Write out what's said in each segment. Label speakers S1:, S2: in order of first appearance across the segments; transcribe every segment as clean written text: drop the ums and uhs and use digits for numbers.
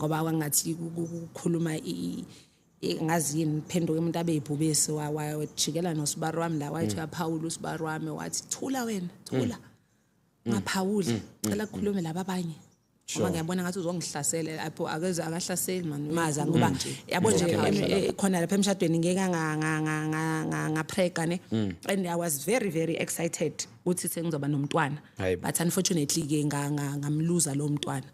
S1: Ngoba kwangathi ukukhuluma ngazi yini, phenduka umuntu abe yibhubesi, wajikela nosibari wami la, wathi uyaphawula usibari wami, wathi, "Thula wena, thula, ungaphawuli, cela kukhulume laba abanye," ngoba ngiyabona ngathi uzongihlasela lapho. Akeze akahlaseli mani maza, ngoba yabo nje khona lapha emshadweni ngeke ngaprega ne, and I was very, very excited ukuthi sengizoba nomntwana.
S2: Hayibo.
S1: But unfortunately ke ngamluza lo mntwana.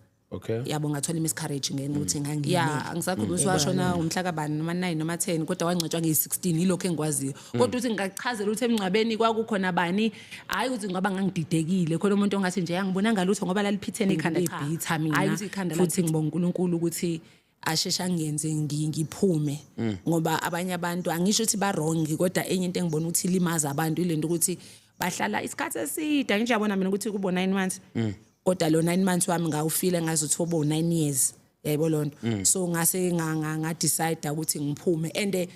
S1: Yabo, ngathola i-miscarriage ngenxa ukuthi ngangi ya angisakhumbuli ukuthi washona umhla kabani, noma 9 noma 10, kodwa wangcwatshwa ngeyi-16, yilokho engikwaziyo. Kodwa ukuthi ngingachazela ukuthi emngcwabeni kwakukhona bani, hhayi ukuthi ngoba ngangididekile, khona umuntu ongathi nje angibonanga lutho ngoba laliphithene ikhanda.
S3: Cha.
S1: Ebhitha mina.
S3: Hhayi ukuthi ikhanda.
S1: Futhi ngibonga uNkulunkulu ukuthi asheshe angenze ngiphume, ngoba abanye abantu, angisho ukuthi ba-wrong, kodwa enye into engibona ukuthi ilimaza abantu ilento ukuthi bahlala isikhathi eside. Angisho, yabona mina ukuthi kubo 9 months, kodwa lo 9 months wami ngawufila ngazuthi obo 9 years, yayibona lonto. So ngase nga-decide ukuthi ngiphume, and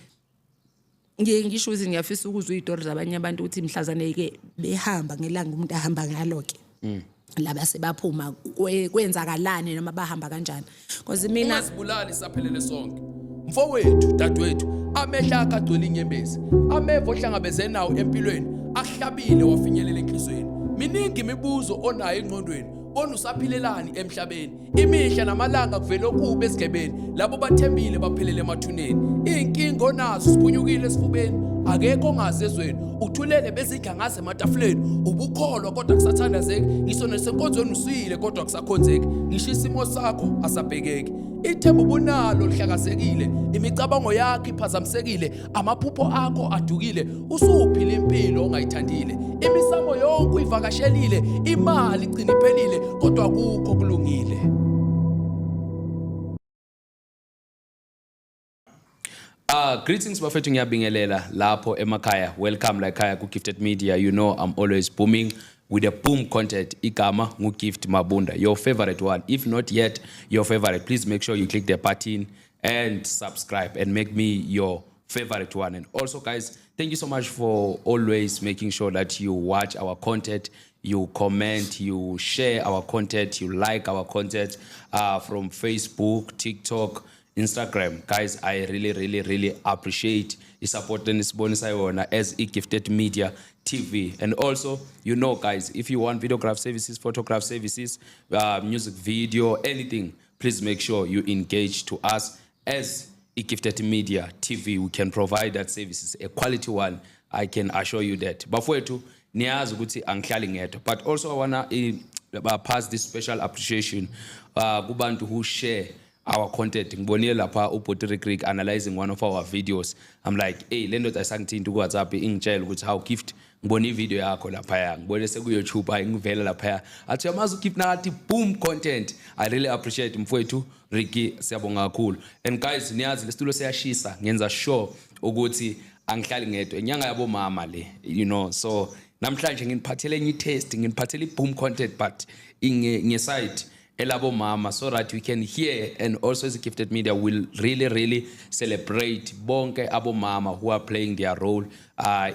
S1: ngiye ngisho ukuthi ngiyafisa ukuzwa iy'tori zabanye abantu ukuthi mhlazane-ke behamba ngelanga umuntu ahamba ngalo-ke laba sebaphuma, kwenzakalani noma bahamba kanjani, because mina
S4: Ungazibulali, saphelele sonke. Mfowethu, dadewethu, amehlo akho agcwele inyembezi, ameva ohlangabeze nawo empilweni akuhlabile wafinyelela enhlizweni. Miningi imibuzo onayo engqondweni, bona usaphilelani emhlabeni? Imihla namalanga kuvele okubi esigebeni, labo bathembile baphelele emathuneni. Iy'nkinga onazo siphunyukile esifubeni, akekho ongazi ezweni, uthulele bezidla ngaze ematafuleni. Ubukholwa kodwa kusathandazeki, ngisho nasenkonzweni usuyile kodwa kusakhonzeki, ngisho isimo sakho asabhekeki. Ithemba ubunalo lihlakazekile, imicabango yakho iphazamisekile, amaphupho akho adukile, usuphila impilo ongayithandile, imisamo yonke uyivakashelile, imali igcina iphelile, kodwa kukho kulungile.
S2: Greetings bafethu, ngiyabingelela lapho emakhaya. Welcome la ekhaya ku Gifted Media. You know I'm always booming with the boom content. Igama ngu Gift Mabunda, your favorite one. If not yet your favorite, please make sure you click the button and subscribe and make me your favorite one. And also guys, thank you so much for always making sure that you watch our content, you comment, you share our content, you like our content from Facebook, TikTok, Instagram. Guys, I really, really, really appreciate support enisibonisa yona as i-Gifted Media TV. And also, you know guys, if you want videograph services, photograph services, music video, anything, please make sure you engage to us as i-Gifted Media TV. We can provide that services, a quality one, I can assure you that. Bafowethu, niyazi ukuthi angihlali ngedwa, but also I wanna pass this special appreciation kubantu who share our content. Ngibonile lapha uBhoti Creek analyzing one of our videos. I'm like, "Hey, le ndoda ayisangithinta ku-WhatsApp ingitshela ukuthi, 'How Gift, ngibone ivideo yakho laphaya, ngibone seku-YouTube, hayi ngivela laphaya,' athi uyamazi uGift nakathi boom content." I really appreciate mfowethu Ricky, siyabonga kakhulu. And guys, niyazi lesitulo siyashisa, ngenza sure ukuthi angihlali ngedwa. Inyanga yabomama le, so namhlanje nginiphathele enye i-test, nginiphathele i-boom content, but nge-side elabomama, so that we can hear. And also as a Gifted Media will really, really celebrate bonke abomama who are playing their role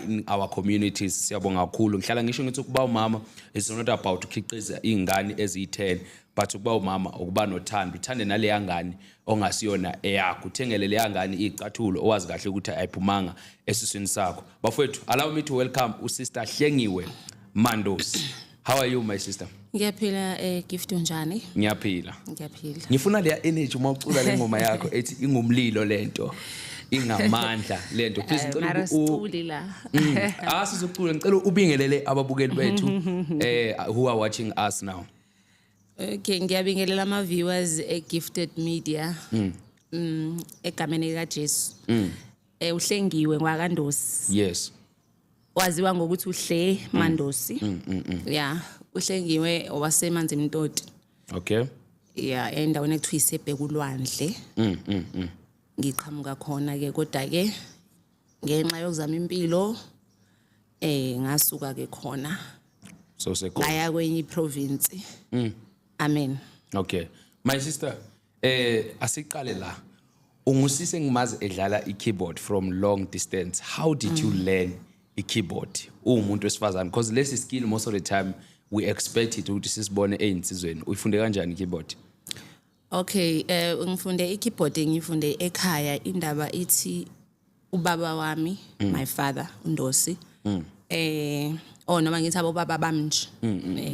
S2: in our communities. Siyabonga kakhulu. Ngihlala ngisho ngithi ukuba umama is not about ukukhiqiza iy'ngane eziyi-10, but ukuba umama ukuba nothando, uthande naleya ngane ongasiyona eyakho, uthengele leya ngane iy'cathulo owazi kahle ukuthi ayiphumanga esiswini sakho. Bafowethu, allow me to welcome uSister Hlengiwe Mandosi. How are you, my sister?
S1: Ngiyaphila, Gift, unjani?
S2: Ngiyaphila.
S1: Ngiyaphila.
S2: Ngifuna leya energy uma ucula le ngoma yakho ethi ingumlilo lento, ingamandla lento, please. Ngicela
S1: Mara siculi la.
S2: Ah, sizocula. Ngicela ubingelele ababukeli bethu who are watching us now.
S1: Okay, ngiyabingelela ama viewers e Gifted Media. Egameni lika Jesu. Uhlengiwe ngwakaNdosi. Waziwa ngokuthi uHle Mandosi. Yeah, uHlengiwe waseManzimtoti. Yeah, endaweni ekuthiwa iseBhekulwandle. Ngiqhamuka khona ke, kodwa ke ngenxa yokuzama impilo ngasuka ke khona.
S2: So seko
S1: Ngaya kwenye province. Amen.
S2: Okay, my sister, asiqale la. Ungusisi engimazi edlala i-keyboard from long distance. How did you learn i-keyboard uwumuntu wesifazane? Because lesi skill, most of the time we expect it ukuthi sisibone eyinsizweni. Uyifunde kanjani i-keyboard?
S1: Okay, ngifunde i-keyboard, ngifunde ekhaya. Indaba ithi ubaba wami, my father uNdosi, oh, noma ngithi abobaba bami nje,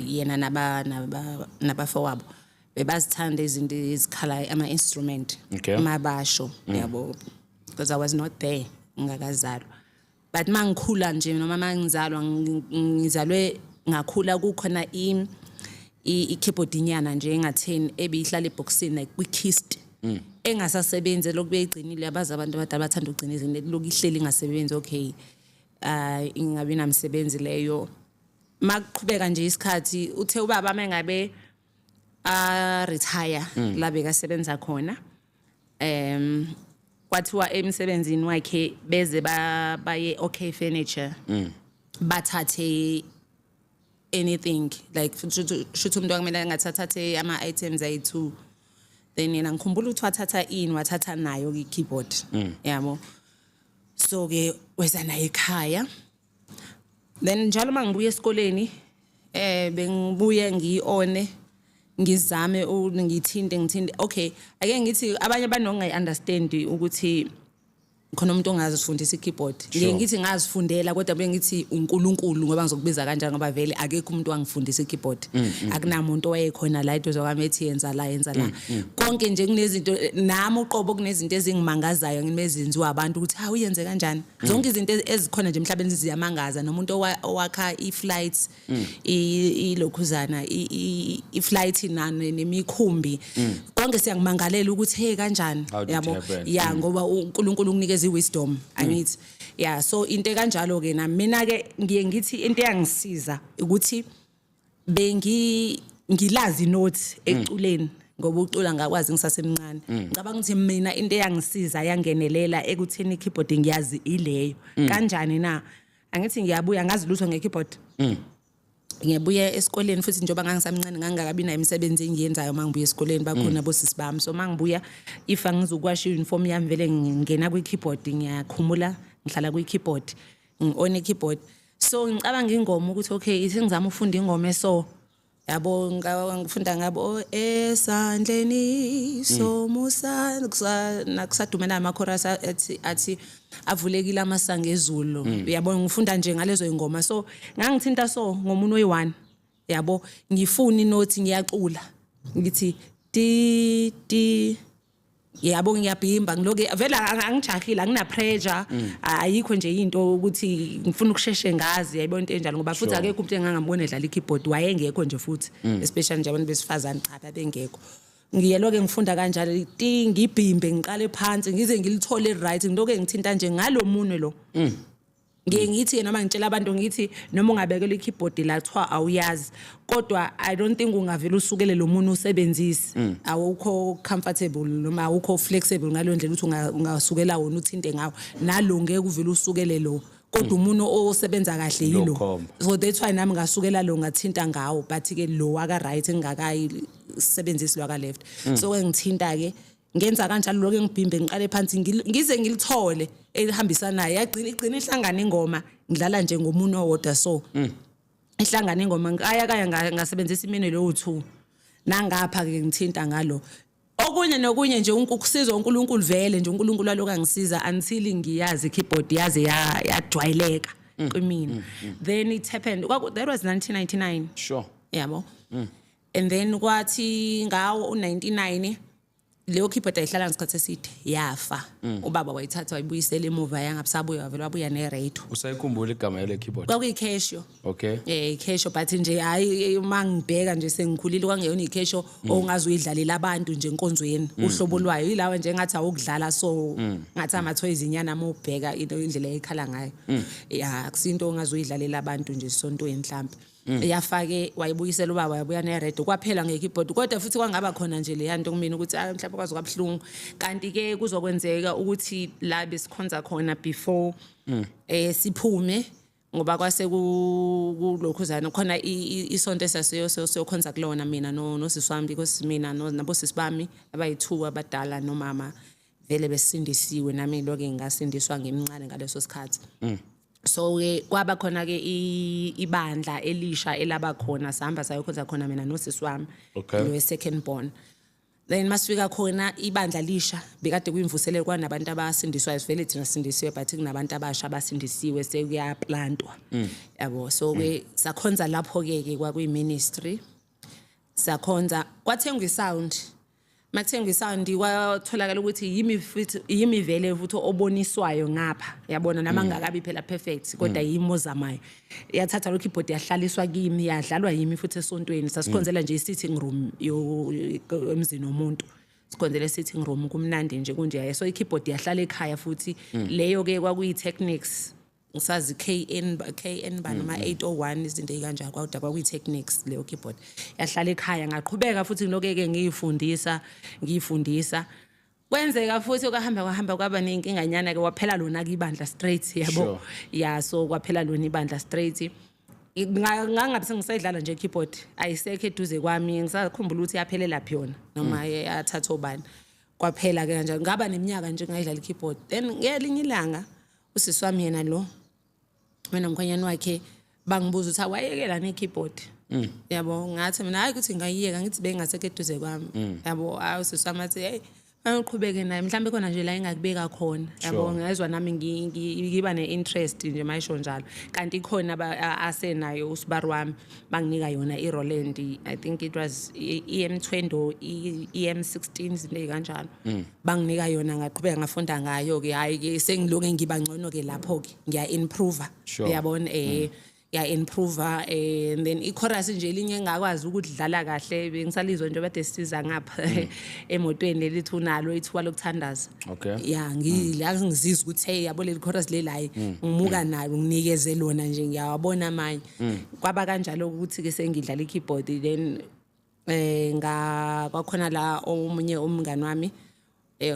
S1: yena nabafowabo bebazithanda izinto ezikhala, ama-instrument. Mabasho yabo, because I was not there, ngingakazalwa, but mangikhula nje noma mangizalwa, ngizalwe ngakhula kukhona i-keyboard inyana nje engatheni ebiyihlala ebhokisini, like kwi-kist engasasebenzi, lokhu beyigcinile. Abazi abantu abadala bathanda ukugcina izinto, lokhu ihleli ingasebenzi. Okay, ingabi namsebenzi leyo. Makuqhubeka nje isikhathi, uthe ubaba mengabe a retire la bekasebenza khona, kwathiwa emsebenzini wakhe beze baye OK Furniture, bathathe anything, like shuthi umuntu akumele ngathi athathe ama-items ayi-two. Then yena ngikhumbula ukuthi wathatha ini, wathatha nayo i-keyboard yabo. So ke weza naye ekhaya. Then njalo uma ngibuya esikoleni, bengibuye ngiyi-one, ngizame ngithinte ngithinte. Okay, ake ngithi abanye banongayi-understand ukuthi khona umuntu ongazifundisa i-keyboard. Ngiye ngithi ngazifundela, kodwa bengithi uNkulunkulu, ngoba ngizokubiza kanjani, ngoba vele akekho umuntu wangifundisa i-keyboard. Akunamuntu owayekhona la eduze kwami ethi yenza la, yenza la. Konke nje kunezinto nami uqobo, kunezinto ezingimangazayo ngimezenziwa abantu ukuthi hawu, uyenze kanjani. Zonke izinto ezikhona nje emhlabeni ziyamangaza. Nomuntu owakha i-flights, ilokhuzana, i-flight nemikhumbi, konke siyangimangalela ukuthi hey, kanjani.
S2: How did it
S1: Yabo.
S2: happen?
S1: Ya, ngoba uNkulunkulu ukunikeza i-wisdom, angithi? Ya, so into ekanjalo ke nami, mina ke ngiye ngithi into eyangisiza ukuthi bengi ngilazi note eculeni, ngoba ucula ngakwazi ngisasemncane. Ngicabanga ukuthi mina into eyangisiza yangenelela ekutheni i-keyboard ngiyazi ileyo. Kanjani na? Angithi ngiyabuya, ngazi lutho nge-keyboard, ngiyabuya esikoleni futhi njengoba ngangisamncane ngangingakabi nayo imisebenzi engiyenzayo. Uma ngibuya esikoleni bakhona bosisi bami, so uma ngibuya, if angizukwasha i-uniform yami, vele ngingena kwi-keyboard, ngiyakhumula, ngihlala kwi-keyboard, ngi-on i-keyboard. So ngicabanga ingoma ukuthi okay, ithi ngizama ukufunda ingoma eso yabo, ngifunda ngabo esandleni somusa, nakusadumela ama-chorus athi avulekile amasango ezulu, yabo. Ngifunda nje ngalezo ingoma. So ngangithinta so ngomunwe oyi-one yabo, ngifuna inothi, ngiyacula ngithi ti ti yabo, ngiyabhimba, ngiloke vele angijahile, angina pressure, ayikho nje into ukuthi ngifuna ukusheshe ngazi, yayibona into enjalo, ngoba futhi akekho umuntu engangambona edlala i-keyboard, wayengekho nje futhi, especially nje abantu besifazane, cha, babengekho. Ngiyelo-ke ngifunda kanjalo ti, ngibhimbe, ngiqale phansi ngize ngilithole right, ngiloke ngithinta nje ngalo munwe lo. Ngiye ngithi noma ngitshela abantu ngithi noma ungabekela i-keyboard la kuthiwa awuyazi, kodwa I don't think ungavele usukele lo munwe usebenzise, awukho comfortable noma awukho flexible ngaleyo ndlela ukuthi ungasukela wona uthinte ngawo. Nalo ngeke uvele usukele lo, kodwa umuntu osebenza kahle
S2: Lo
S1: yilo.
S2: khomba.
S1: So that's why nami ngasukela lo, ngathinta ngawo, but ke lo waka right engakayi sebenzisi lwaka left. So ke ngithinta ke, ngenza kanjalo lokho, ngibhimbe, ngiqale phansi, ngize ngilithole elihambisanayo. Yagcina igcina ihlangana ingoma, ngidlala nje ngomunwe owodwa. So ihlangana ingoma, ngaya kaya ngasebenzisa iminwe leyo 2, nangapha ke ngithinta ngalo, okunye nokunye nje. Ukusizwa uNkulunkulu vele nje, uNkulunkulu aloku angisiza until ngiyazi i-keyboard, yaze yajwayeleka kumina. Then it happened, that was 1999. Yabo, and then kwathi ngawo u99 leyo keyboard ayihlala ngesikhathi eside, yafa. Ubaba wayithatha wayibuyisela emuva, yangabusabuya, wavele wabuya ne-radio.
S2: Usayikhumbula igama yale keyboard?
S1: Kwakuyi-Casio. I-Casio, but nje hayi, uma ngibheka nje sengikhulile, kwangeyona i-Casio ongaze uyidlalela abantu nje enkonzweni. Uhlobo lwayo yilawa nje engathi awukudlala, so ngathi ama-toys inyana uma ubheka into indlela eyikhala ngayo. Ya, akusinto ongaze uyidlalela abantu nje esontweni mhlampe. Yafake wayibuyisela ubaba, wabuya ne-radio, kwaphela nge-keyboard. Kodwa futhi kwangaba khona nje leya nto kumina ukuthi ah, mhlawumbe kwaze kwabuhlungu. Kanti-ke kuzokwenzeka ukuthi la besikhonza khona before siphume, ngoba kwase kulokhuzana khona isonto esasiyo siyokhonza kulona, mina nosisi wami, because mina nabosisi bami abayi-two abadala nomama vele besindisiwe, nami loke ngasindiswa ngimncane ngaleso sikhathi. So ke kwaba khona ke ibandla elisha elaba khona, sahamba sayokhonza khona mina nosisi wami. Lo second born. Then masifika khona ibandla lisha, bekade kuyimvuselelo, kwanabantu abasindiswayo. Vele thina sindisiwe, but kunabantu abasha abasindisiwe, sekuyaplantwa, yabo. So ke sakhonza lapho ke ke kwakuyi-ministry, sakhonza, kwathengwa isound. Makuthengwa isound, kwatholakala ukuthi yimi futhi, yimi vele futhi oboniswayo ngapha, yabona, noma ngakabi phela perfect, kodwa yimi ozamayo. Yathatha lokhu ibhodi, yahlaliswa kimi, yadlalwa yimi futhi esontweni. Sasikhonzela nje i-sitting room emzini womuntu, sikhonzele sitting room, kumnandi nje kunje. So i-keyboard yahlala ekhaya futhi leyo ke kwakuyi-Technics, ngisazi KN KN ba noma 801, izinto ey'kanjalo, kodwa kwakuyi-Technics leyo keyboard. Yahlala ekhaya, ngaqhubeka futhi ngilokhu-ke ngiyifundisa ngiyifundisa. Kwenzeka futhi kwahamba kwahamba, kwaba ney'nkinganyana-ke, waphela lona-ke ibandla straight, yabo. Ya, so kwaphela lona ibandla straight. Ngangabe sengisayidlala nje keyboard, ayisekho eduze kwami. Ngisakhumbula ukuthi yaphelela phi yona noma yathatha obani. Kwaphela-ke kanjalo, ngaba neminyaka nje ngayidlala i-keyboard. Then ngelinye ilanga usisi wami yena lo, wena mkhwenyana wakhe, bangibuza ukuthi awayekela ne-keyboard, yabo. Ngathi mina, hayi, ukuthi ngayiyeka, ngithi bengasekho eduze kwami, yabo. Hayi, usisi wami athi, hey, uqhubeke naye, mhlawumbe khona nje la engakubeka khona, yabo. Ngezwa nami ngiba ne-interest nje mayisho njalo. Kanti khona asenayo usibari wami, banginika yona i-Roland, I think it was EM20 or EM16, izinto ey'kanjalo. Banginika yona, ngaqhubeka ngafunda ngayo-ke. Hhayi-ke, sengiloke ngiba ngcono-ke lapho-ke, ngiya-improve. Uyabona, ya-improve, and then i-chorus nje elinye engakwazi ukudlala kahle, bengisalizwa nje bade sisiza ngapha emotweni, lelithi unalo ithuba lokuthandaza. Ya, ngila ngizizwa ukuthi hey, yabo, leli chorus leli, hayi, ngimuka nalo, nginikeze lona nje, ngiyawabona amanye. Kwaba kanjalo ukuthi ke sengidlala i-keyboard. Then nga kwakhona la omunye umngani wami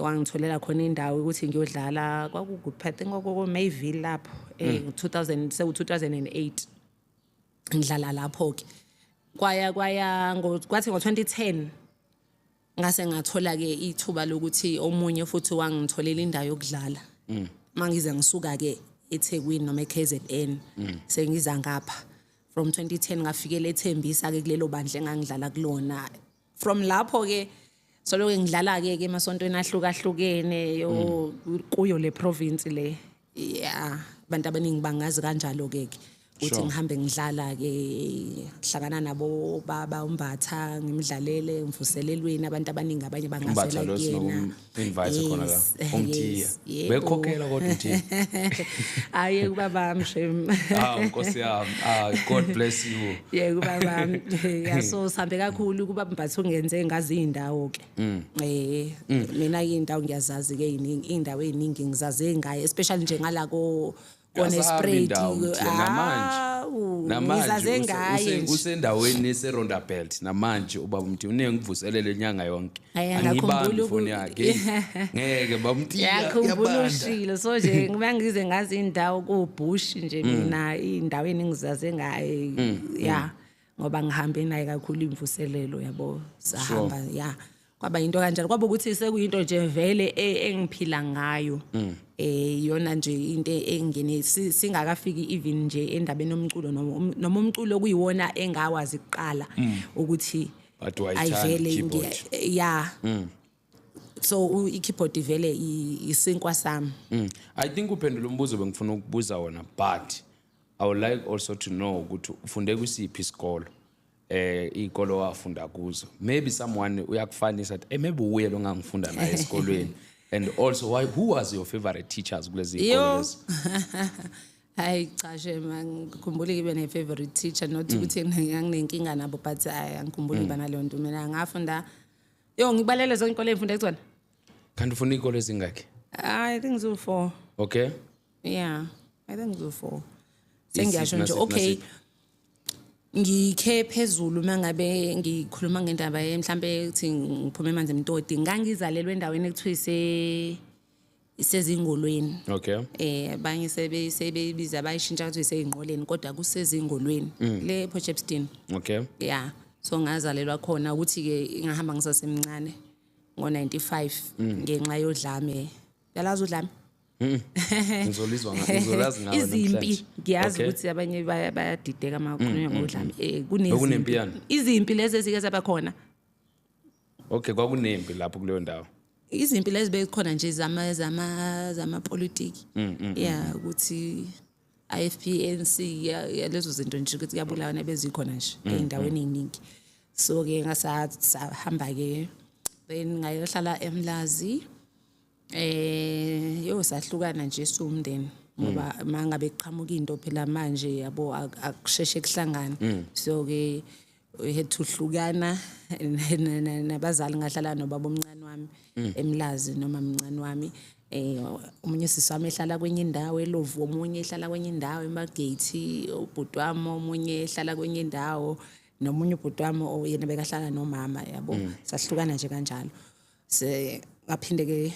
S1: wangitholela khona indawo ukuthi ngiyodlala. Kwakukuphi? I think kwakuko Mayville lapho, 2000, sewu 2008 ngidlala lapho ke. Kwaya kwaya kwathi ngo 2010 ngase ngathola ke ithuba lokuthi omunye futhi wangitholela indawo yokudlala. Mangize ngisuka ke eThekwini noma eKZN, sengiza ngapha from 2010, ngafikela eThembisa ke kulelo bandla engangidlala kulona. From lapho ke soloke ngidlala ke emasontweni ahlukahlukene yo kuyo le province le. Yeah, abantu abaningi bangazi kanjalo ke ukuthi ngihambe ngidlala ke, hlangana nabo baba uMbatha, ngimdlalele ngivuselelweni, abantu abaningi abanye
S2: Mbatha
S1: bangasela
S2: lo
S1: kuyena.
S2: sinokum-invite khona la.
S1: Yes,
S2: Umthiya.
S1: yes, yebo.
S2: Bekhokhela kodwa umthiya.
S1: Hayi, kubaba shem.
S2: Ah, Nkosi yami. Ah, God bless you.
S1: Yebo, baba. Yeah, so sihambe kakhulu kuba Mbatha, ungenze ngazi indawo ke. Mina indawo ngiyazazi ke, iningi indawo eziningi ngizaze ngaye, especially nje ngala ko kona
S2: Uyazihamba
S1: Sprayt.
S2: indawo, Mthiya, namanje. Namanje
S1: Ngizaze ngaye nje.
S2: usendaweni ese-Rondebult namanje ubaba uMthiya, unengivuselele inyanga yonke.
S1: Hhayi,
S2: Angiyibambi
S1: ngakhumbula
S2: ifoni yakhe. Ngeke bamthiya.
S1: Yakhumbula.
S2: Kuyabanda.
S1: Ushilo, so nje ngiba ngize ngazi indawo kubush nje mina, indawo engizaze ngaye, ya, ngoba ngihambe naye kakhulu imvuselelo, yabo, sahamba. Ya, kwaba into kanjalo, kwaba ukuthi sekuyinto nje vele engiphila ngayo, iyona nje into engene singakafiki even nje endabeni yomculo, noma umculo kuyiwona engawazi kuqala ukuthi
S2: But wayithanda
S1: ayivele
S2: i-keyboard.
S1: Ya, so i-keyboard vele isinkwa sami.
S2: I think uphendula umbuzo bengifuna ukubuza wona, but I would like also to know ukuthi ufunde kusiphi isikolo, ikolo wafunda kuzo. Maybe someone uyakufanisa athi, maybe uye lo ngangifunda naye esikolweni. And also why, who was your favorite teachers kulezi
S1: Yo.
S2: ikolo lezi?
S1: Hayi cha shem, angikhumbuli ngibe ne-favorite teacher, not ukuthi nganginenkinga nabo, but hayi, angikhumbuli ngiba naleyo nto. Mina ngafunda, yo, ngikubalele zonke iy'kole engifunda kuzona.
S2: Kanti ufunda iy'kolo ezingakhi?
S1: I think ziwu-four. Yeah, I think ziwu-four.
S2: Isiphi
S1: Sengiyasho nje.
S2: nasiphi
S1: Okay,
S2: nasiphi?
S1: Ngikhe phezulu, uma ngabe ngikhuluma ngendaba mhlambe ukuthi ngiphume eManzimtoti, ngangizalelwe endaweni ekuthiwa isezingolweni. Abanye sebeyibiza, bayishintsha ukuthi iseyinqoleni, kodwa kusezingolweni le Port Shepstone. Yeah, so ngazalelwa khona, ukuthi ke ngahamba ngisasemncane ngo95 ngenxa yodlame. Yalazi udlame?
S2: Ngizolizwa, ngizolazi ngawe
S1: Izimpi.
S2: namhlanje.
S1: Ngiyazi ukuthi abanye bayadideka uma kukhulunywa ngodlame. Kunezimpi.
S2: Bekunempi yani?
S1: Izimpi lezi ezike zaba khona.
S2: Okay, kwakunempi lapho kuleyo ndawo.
S1: Izimpi lezi bezikhona nje zamapolitiki, yeah, ukuthi IFP, ANC, ya lezo zinto nje ukuthi kuyabulawana, bezikhona nje ey'ndaweni ey'ningi. So ke ngasahamba ke, then ngayohlala eMlazi. Yo, sahlukana nje siwumndeni ngoba mangabe kuqhamuka into phela manje, yabo, akusheshe kuhlangana. So ke we had to hlukana nabazali. Ngahlala nobaba omncane wami eMlazi noma mncane wami. Omunye sisi wami ehlala kwenye indawo eLovu, omunye ehlala kwenye indawo eMagate, ubhuti wami omunye ehlala kwenye indawo, nomunye ubhuti wami yena bekahlala nomama, yabo. Sahlukana nje kanjalo. Se ngaphinde ke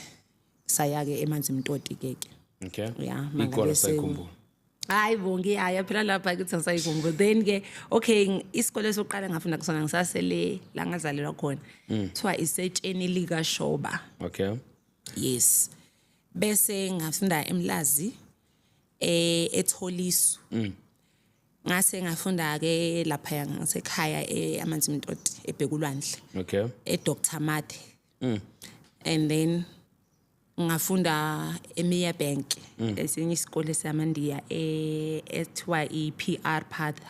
S1: saya ke eManzimtoti ke. Yeah.
S2: Ikolo
S1: Mangabe
S2: sayikhumbula.
S1: Hayi bo, ngiyaya phela lapha kuthi ngisayikhumbula. Then ke, okay, isikole sokuqala ngafunda kusona ngisasele la ngazalelwa khona, kuthiwa isetsheni likaShoba. Yes, bese ngafunda eMlazi, eTholiso. Ngase ngafunda ke lapha ngasekhaya eManzimtoti, eBhekulwandle, eDr Mathe. And then ngafunda eMerebank, esinye isikole samaNdiya ethiwa iPR Path.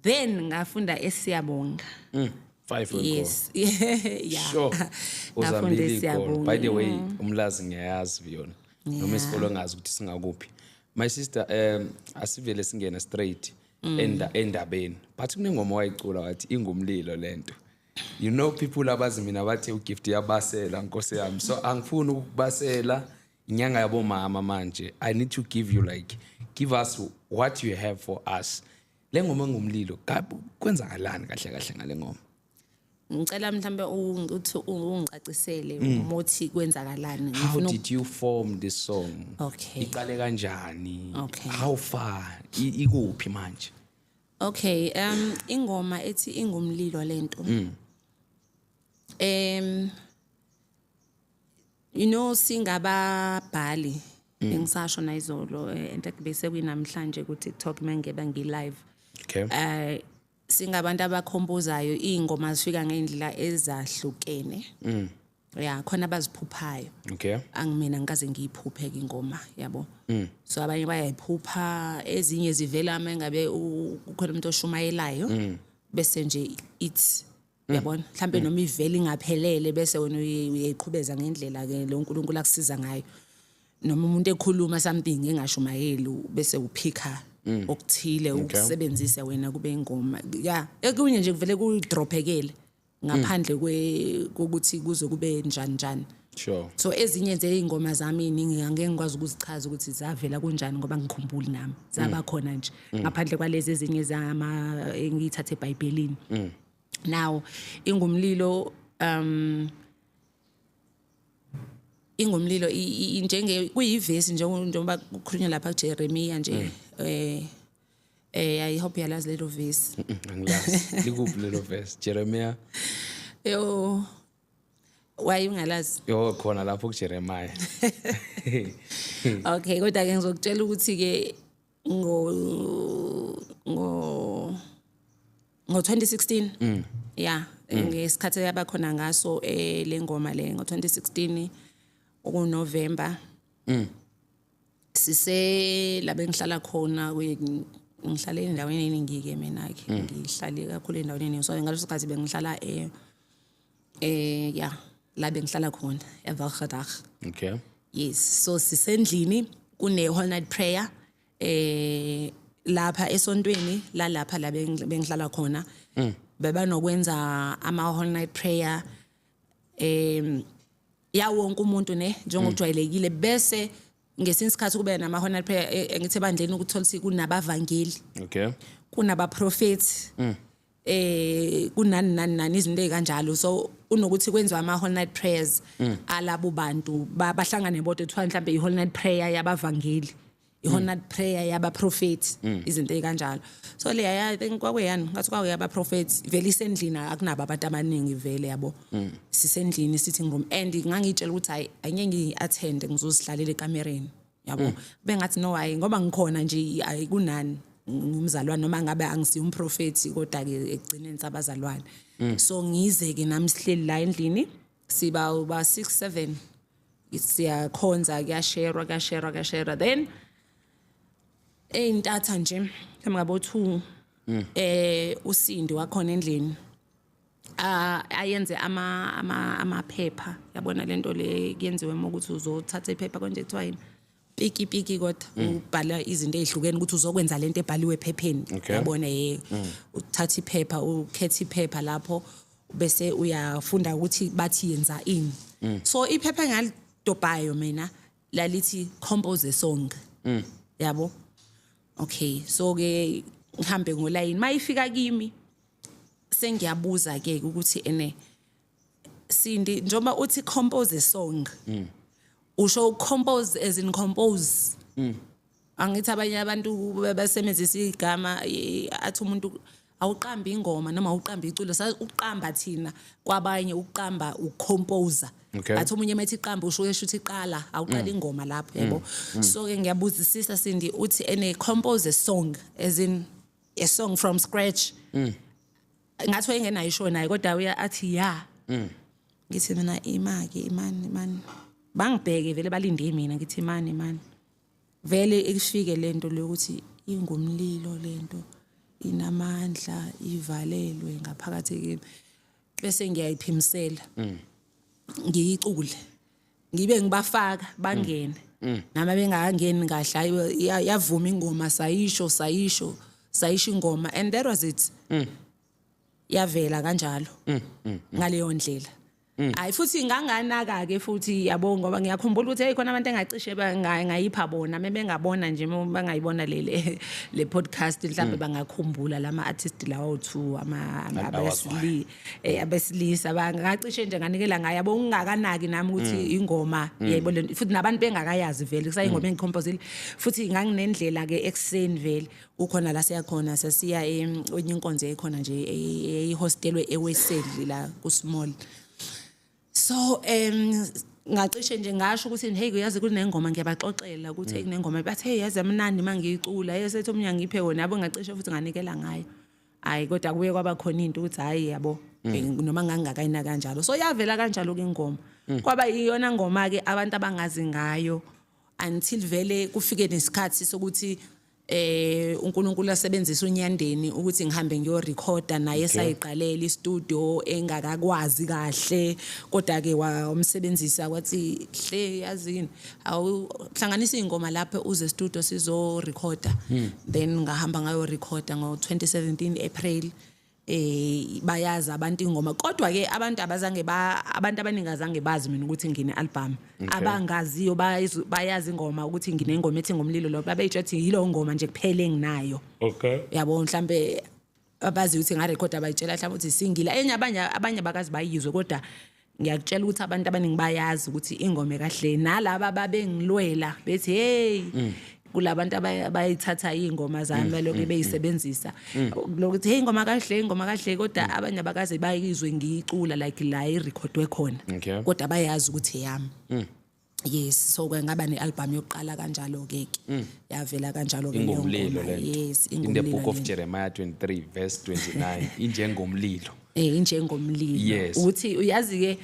S1: Then ngafunda eSiyabonga.
S2: Five week.
S1: Yes, yeah.
S2: Sure.
S1: Ngafunda
S2: Uzambile ikolo. By the
S1: eSiyabonga.
S2: way, uMlazi ngiyayazi yona. Noma isikolo ngazi ukuthi singakuphi. My sister, asivele singene straight endabeni. But kunengoma wayicula wathi ingumlilo lento. You know people abazi mina bathi uGift yabasela, nkosi yami. So angifuni ukubasela inyanga yabomama manje. I need to give you, like, give us what you have for us. Le ngoma ngumlilo. Kwenzakalani kahle kahle ngale ngoma?
S1: Ngicela mhlambe uthi ungicacisele umuthi kwenzakalani.
S2: How
S1: Ngifuna
S2: did you form this song?
S1: Okay.
S2: Iqale kanjani?
S1: Okay.
S2: How far? Ikuphi manje?
S1: Okay, ingoma ethi ingumlilo lento. You know singababhali, engisasho nayizolo, and bese kuyinamhlanje ku TikTok mangeba ngi live. Singabantu abakhompozayo, ingoma zifika ngendlela ezahlukene. Yeah, khona abaziphuphayo. Angimina ngikaze ngiyiphuphe ke ingoma, yabo. So abanye bayayiphupha, ezinye zivela mengabe kukhona umuntu oshumayelayo, bese nje it's, yabona, mhlambe noma ivele ingaphelele, bese wena uyayiqhubeza ngendlela ke lo uNkulunkulu akusiza ngayo, noma umuntu ekhuluma something engashumayeli, bese uphika okuthile ukusebenzise wena kube ingoma. Yeah, ekunye nje kuvele kudrophekele ngaphandle kwe kokuthi kuze kube njani njani. So ezinye nje izingoma zami iningi angeke ngikwazi ukuzichaza ukuthi zavela kunjani ngoba ngikhumbuli nami, zaba khona nje, ngaphandle kwalezi ezinye zama engiyithathe eBhayibhelini. Now ingumlilo, ingumlilo njenge kuyivesi njengoba kukhulunywa lapha kuJeremiah nje. I hope uyalazi lelo verse.
S2: Angilazi. Likuphi lelo verse? Jeremiah.
S1: Yo, why ungalazi?
S2: Yo, khona lapho kuJeremiah.
S1: Okay, kodwa ke ngizokutshela ukuthi ke ngo 2016, yeah, ngesikhathi yabakhona ngaso le ngoma le ngo 2016 okuNovember, sise la bengihlala khona, ngihlale endaweni eningi ke mina ke, ngihlale kakhulu endaweni eningi. So ngaleso sikhathi bengihlala yeah, la bengihlala khona eWelgedag. Yes, so sisendlini, kune whole night prayer lapha esontweni la lapha la bengihlala khona. Bebanokwenza ama whole night prayer ya wonke umuntu ne njengokujwayelekile, bese ngesinye isikhathi kube nama whole night prayer, ngithi ebandleni ukuthola ukuthi kunabavangeli, kunabaprofeti, kunani nani nani, izinto ezikanjalo. So unokuthi kwenziwa ama whole night prayers alabo bantu bahlangane bodwa, kuthiwa mhlambe i whole night prayer yabavangeli, i whole night prayer yabaprofeti, izinto ezikanjalo. So le, I think kwakuyani ngathi kwakuyabaprofeti vele. Isendlini, akunabo abantu abaningi vele, yabo. Sisendlini, sitting room, and ngangitshela ukuthi hayi, angeke ngi-attend, ngizozihlalela ekamereni, yabo. Bengathi no, hayi, ngoba ngikhona nje, ayikunani, ngumzalwane noma ngabe angisiyo umprofeti, kodwa ke ekugcineni sabazalwane. So ngize ke nami sihleli la endlini, siba uba 6 7, siyakhonza, kuyasherwa, kuyasherwa, kuyasherwa. Then eyintatha nje, mhlawumbe ngabo 2, uSindi wakhona endlini, ayenze amaphepha, yabona lento le kuyenziwe uma ukuthi uzothatha iphepha konje, kuthiwa yini, piki piki, kodwa ubhala izinto ezihlukene ukuthi uzokwenza lento ebhaliwe ephepheni. Yabona, uthatha iphepha, ukhetha iphepha lapho, bese uyafunda ukuthi bathi yenza ini. So iphepha engalidobhayo mina lalithi "Compose a song", yabo. Okay, so ke ngihambe ngolayini, mayifika kimi sengiyabuza ke ukuthi, "Ene Sindi, njengoba uthi compose a song, usho compose as in compose?" Angithi abanye abantu basebenzisa igama, athi umuntu awuqambi ingoma noma awuqambi iculo. Uqamba thina kwabanye uqamba ucomposer. Athi omunye methi iqamba, usho esho ukuthi iqala, awuqala ingoma lapho, yabo. So ke ngiyabuzisisa, "Sindi, uthi ene compose a song as in a song from scratch?" Ngathi wayengenayo isho naye, kodwa uya athi ya. Ngithi mina, "Ima-ke, imani, imani." Bangibheke vele, balinde mina. Ngithi, "Imani, imani." Vele ikufike lento lokuthi ingumlilo lento, inamandla, ivalelwe ngaphakathi kimi, bese ngiyayiphimisela, ngiyicule, ngibe ngibafaka bangene noma bengakangeni kahle. Hayi, yavuma ingoma, sayisho, sayisho, sayisho ingoma, and that was it. Yavela kanjalo ngaleyo ndlela. Hayi, futhi nganganaka ke futhi, yabo, ngoba ngiyakhumbula ukuthi hey, khona abantu engacishe ngayipha bona, mebengabona nje, bangayibona le podcast, mhlawumbe bangakhumbula lama artist lawo two ama abesilisa, bangacishe nje nganikela ngayo, yabo, ngingakanaki nami ukuthi ingoma, yebo, futhi nabantu bengakayazi vele, kusayingoma engicomposile. Futhi nganginendlela ke ekuseni vele ukhona la siyakhona, sesiya enye inkonzo ekhona nje eyihostelwe eWeseli la ku small. So ngacishe nje ngasho ukuthi, "Hey, uyazi kunengoma." Ngiyabaxoxela ukuthi, "Hey, kunengoma." Bathi, "Hey, yazi yamnandi mangiyicula." Hey, sethi omunye, "Ngiphe wona," yabo. Ngacishe futhi nganikela ngayo. Hayi, kodwa kuye kwaba khona into ukuthi hayi, yabo, noma ngangingakayina kanjalo. So yavela kanjalo ke ingoma, kwaba iyona ngoma ke abantu abangazi ngayo until vele kufike nesikhathi sokuthi uNkulunkulu asebenzisa uNyandeni ukuthi ngihambe ngiyorecorda naye. Sayiqalela istudio engakakwazi kahle, kodwa ke wamsebenzisa wathi, "Hle, yazini, awuhlanganisa ingoma lapho, uze studio sizorecorda." Then ngahamba ngayorecorda ngo 2017 April. Bayazi abantu ingoma, kodwa ke abantu abazange ba abantu abaningi azange bazi mina ukuthi ngine album. Abangaziyo bayazi ingoma ukuthi nginengoma ethi "Ngomlilo". Lo babeyitsho ukuthi yilo ngoma nje kuphela enginayo. Yabo, mhlambe abazi ukuthi ngarekhoda, bayitshela mhlawumbe ukuthi single enye, abanye abakazi bayizwe, kodwa ngiyakutshela ukuthi abantu abaningi bayazi ukuthi ingoma kahle, nalaba babengilwela bethi, "Hey," kulabantu abayithatha iy'ngoma zami balokhu beyisebenzisa lokuthi, "Hey, ingoma kahle, ingoma kahle," kodwa abanye abakaze bayizwe ngiyicula like la irekhodwe khona. Kodwa bayazi ukuthi eyami. Yes, so ke ngaba ne-album yokuqala kanjalo ke, yavela kanjalo ke leyo
S2: "Ingumlilo"
S1: ngoma.
S2: lento.
S1: Yes.
S2: In the
S1: "Ingumlilo"
S2: book of
S1: lento.
S2: Jeremiah 23 verse 29, injengomlilo.
S1: Injengomlilo. Uthi uyazi ke,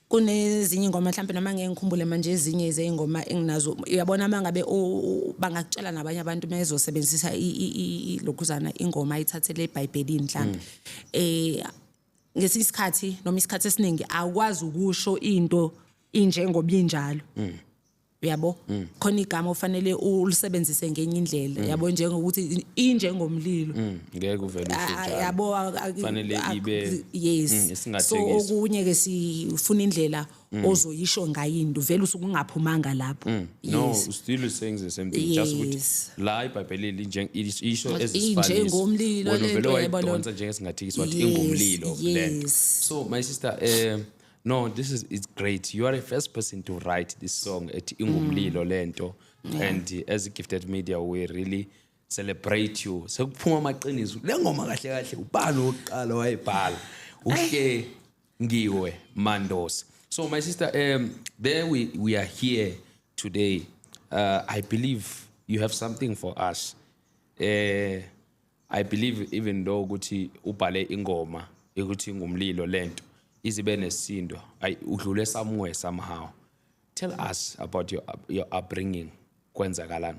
S1: kunezinye ingoma mhlawumbe, noma ngeke ngikhumbule manje, ezinye zey'ngoma enginazo, uyabona, uma ngabe bangakutshela nabanye abantu mezosebenzisa lokhuzana ingoma ayithathele eBhayibhelini mhlawumbe, ngesinye isikhathi noma isikhathi esiningi awukwazi ukusho into injengoba injalo, uyabo. Khona igama ofanele ulisebenzise ngenye indlela, yabo, njengokuthi injengomlilo.
S2: Ngeke uvele usho njalo.
S1: Yabo.
S2: Fanele ibe-
S1: Yes. So
S2: isingathekiso.
S1: okunye ke sifuna indlela ozoyisho ngayo into, vele usuke ungaphumanga lapho.
S2: No,
S1: Yes.
S2: still saying the same thing, just ukuthi la iBhayibheli isho ezisifaniso.
S1: Injengomlilo
S2: Wena uvele
S1: lento, yabo.
S2: wayidonsa njengesingathekiso, wathi ingumlilo lento. So my sister, no, this is, it's great. You are the first person to write this song ethi "Ingumlilo lento", and as a Gifted Media we really celebrate you. Sekuphuma amaqiniso, le ngoma kahle kahle ubani wokuqala wayibhala? Uhle ngiwe Mandosi. So my sister, there we are here today. I believe you have something for us. I believe even though ukuthi ubhale ingoma ukuthi ngumlilo lento izibe nesindo, ay udlule somewhere somehow. Tell us about your upbringing, kwenzakalani?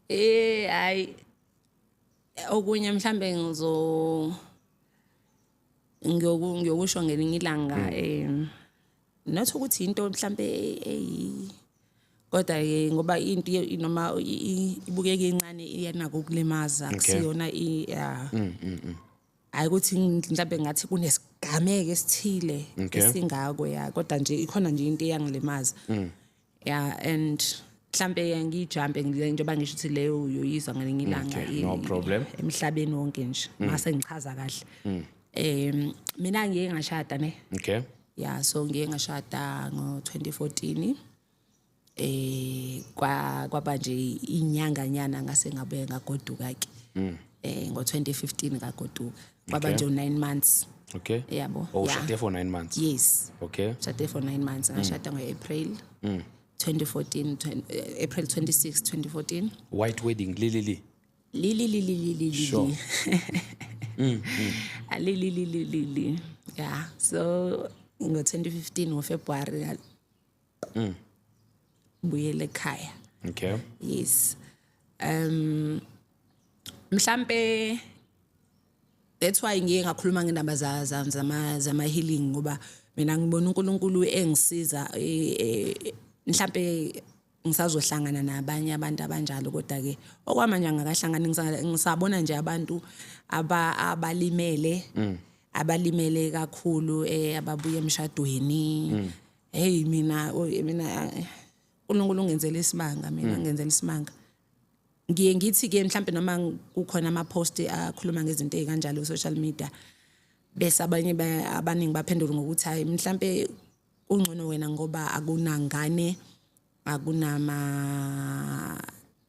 S1: Hayi, okunye mhlambe ngiyokusho ngelinye ilanga, not ukuthi into mhlambe eyi, kodwa ke ngoba into noma ibukeka incane iyanako ukulimaza. Akusiyona ya, hayi ukuthi mhlambe ngathi kunesigameko esithile esingako, ya, kodwa nje ikhona nje into eyangilimaza, ya, and mhlambe ngijampe njengoba ngisho ukuthi leyo uyoyizwa ngelinye ilanga.
S2: Okay, no problem.
S1: Emhlabeni wonke nje mase ngichaza kahle, mina ngiye ngashada, ne. Ya, so ngiye ngashada ngo-2014, kwaba nje inyanga nyana ngase ngabuye ngagoduka ke, ngo-2015 ngagoduka, kwaba nje u-9 months. Yabo.
S2: Oh,
S1: Yeah.
S2: ushade for 9 months?
S1: Yes. Shade for 9 months. Ngashada ngo-April 2014, April 26 2014.
S2: White wedding, lili?
S1: Li li li li li li. Li li li li li li, yeah. So ngo-2015 ngoFebruary buyele ekhaya. Yes, mhlambe that's why ngiye ngakhuluma ngendaba zama healing, ngoba mina ngibona uNkulunkulu engisiza, mhlambe ngisazohlangana nabanye abantu abanjalo, kodwa ke okwamanje angakahlangani. Ngisabona nje abantu abalimele kakhulu, ababuya emshadweni. Hey, mina mina uNkulunkulu ungenzele isimanga, mina ngenzela isimanga. Ngiye ngithi ke mhlambe noma kukhona ama post akhuluma ngezinto ezikanjalo ku social media, bese abanye abaningi baphendula ngokuthi hayi, mhlambe ungcono wena ngoba akunangane, akunama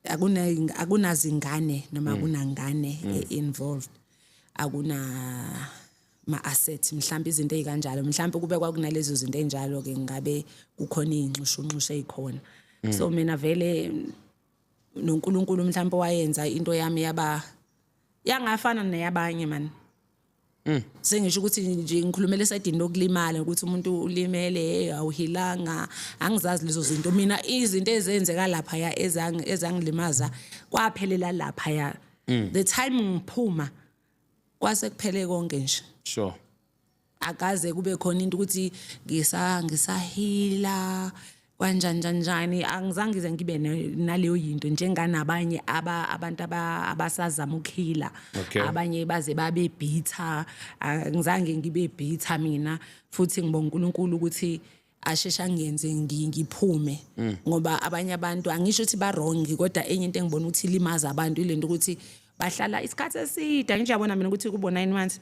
S1: akuna akunazingane noma akunangane involved, akuna ma assets, mhlambe izinto ezikanjalo. Mhlambe kube kwakunalezo zinto enjalo ke, ngabe kukhona izinxushunxushu ezikhona. So mina vele noNkulunkulu mhlambe wayenza into yami yaba yangafana neyabanye, man. Sengisho ukuthi nje ngikhulumela esayidini lokulimala, ukuthi umuntu ulimele, awuhilanga, angizazi lezo zinto mina. Izinto ezenzeka lapha ya ezangilimaza kwaphelela lapha ya. The time ngiphuma kwase kuphele konke nje. Akaze kube khona into ukuthi ngisahila kanjani njani njani, angizange ngize ngibe naleyo yinto njenganabanye abantu abasazama ukuhila. Abanye baze babe bitter, angizange ngibe bitter mina. Futhi ngibonga uNkulunkulu ukuthi asheshe angenze ngiphume, ngoba abanye abantu, angisho ukuthi ba wrong, kodwa enye into engibona ukuthi ilimaza abantu ilento ukuthi bahlala isikhathi eside. Ngijabona mina ukuthi kubo 9 months,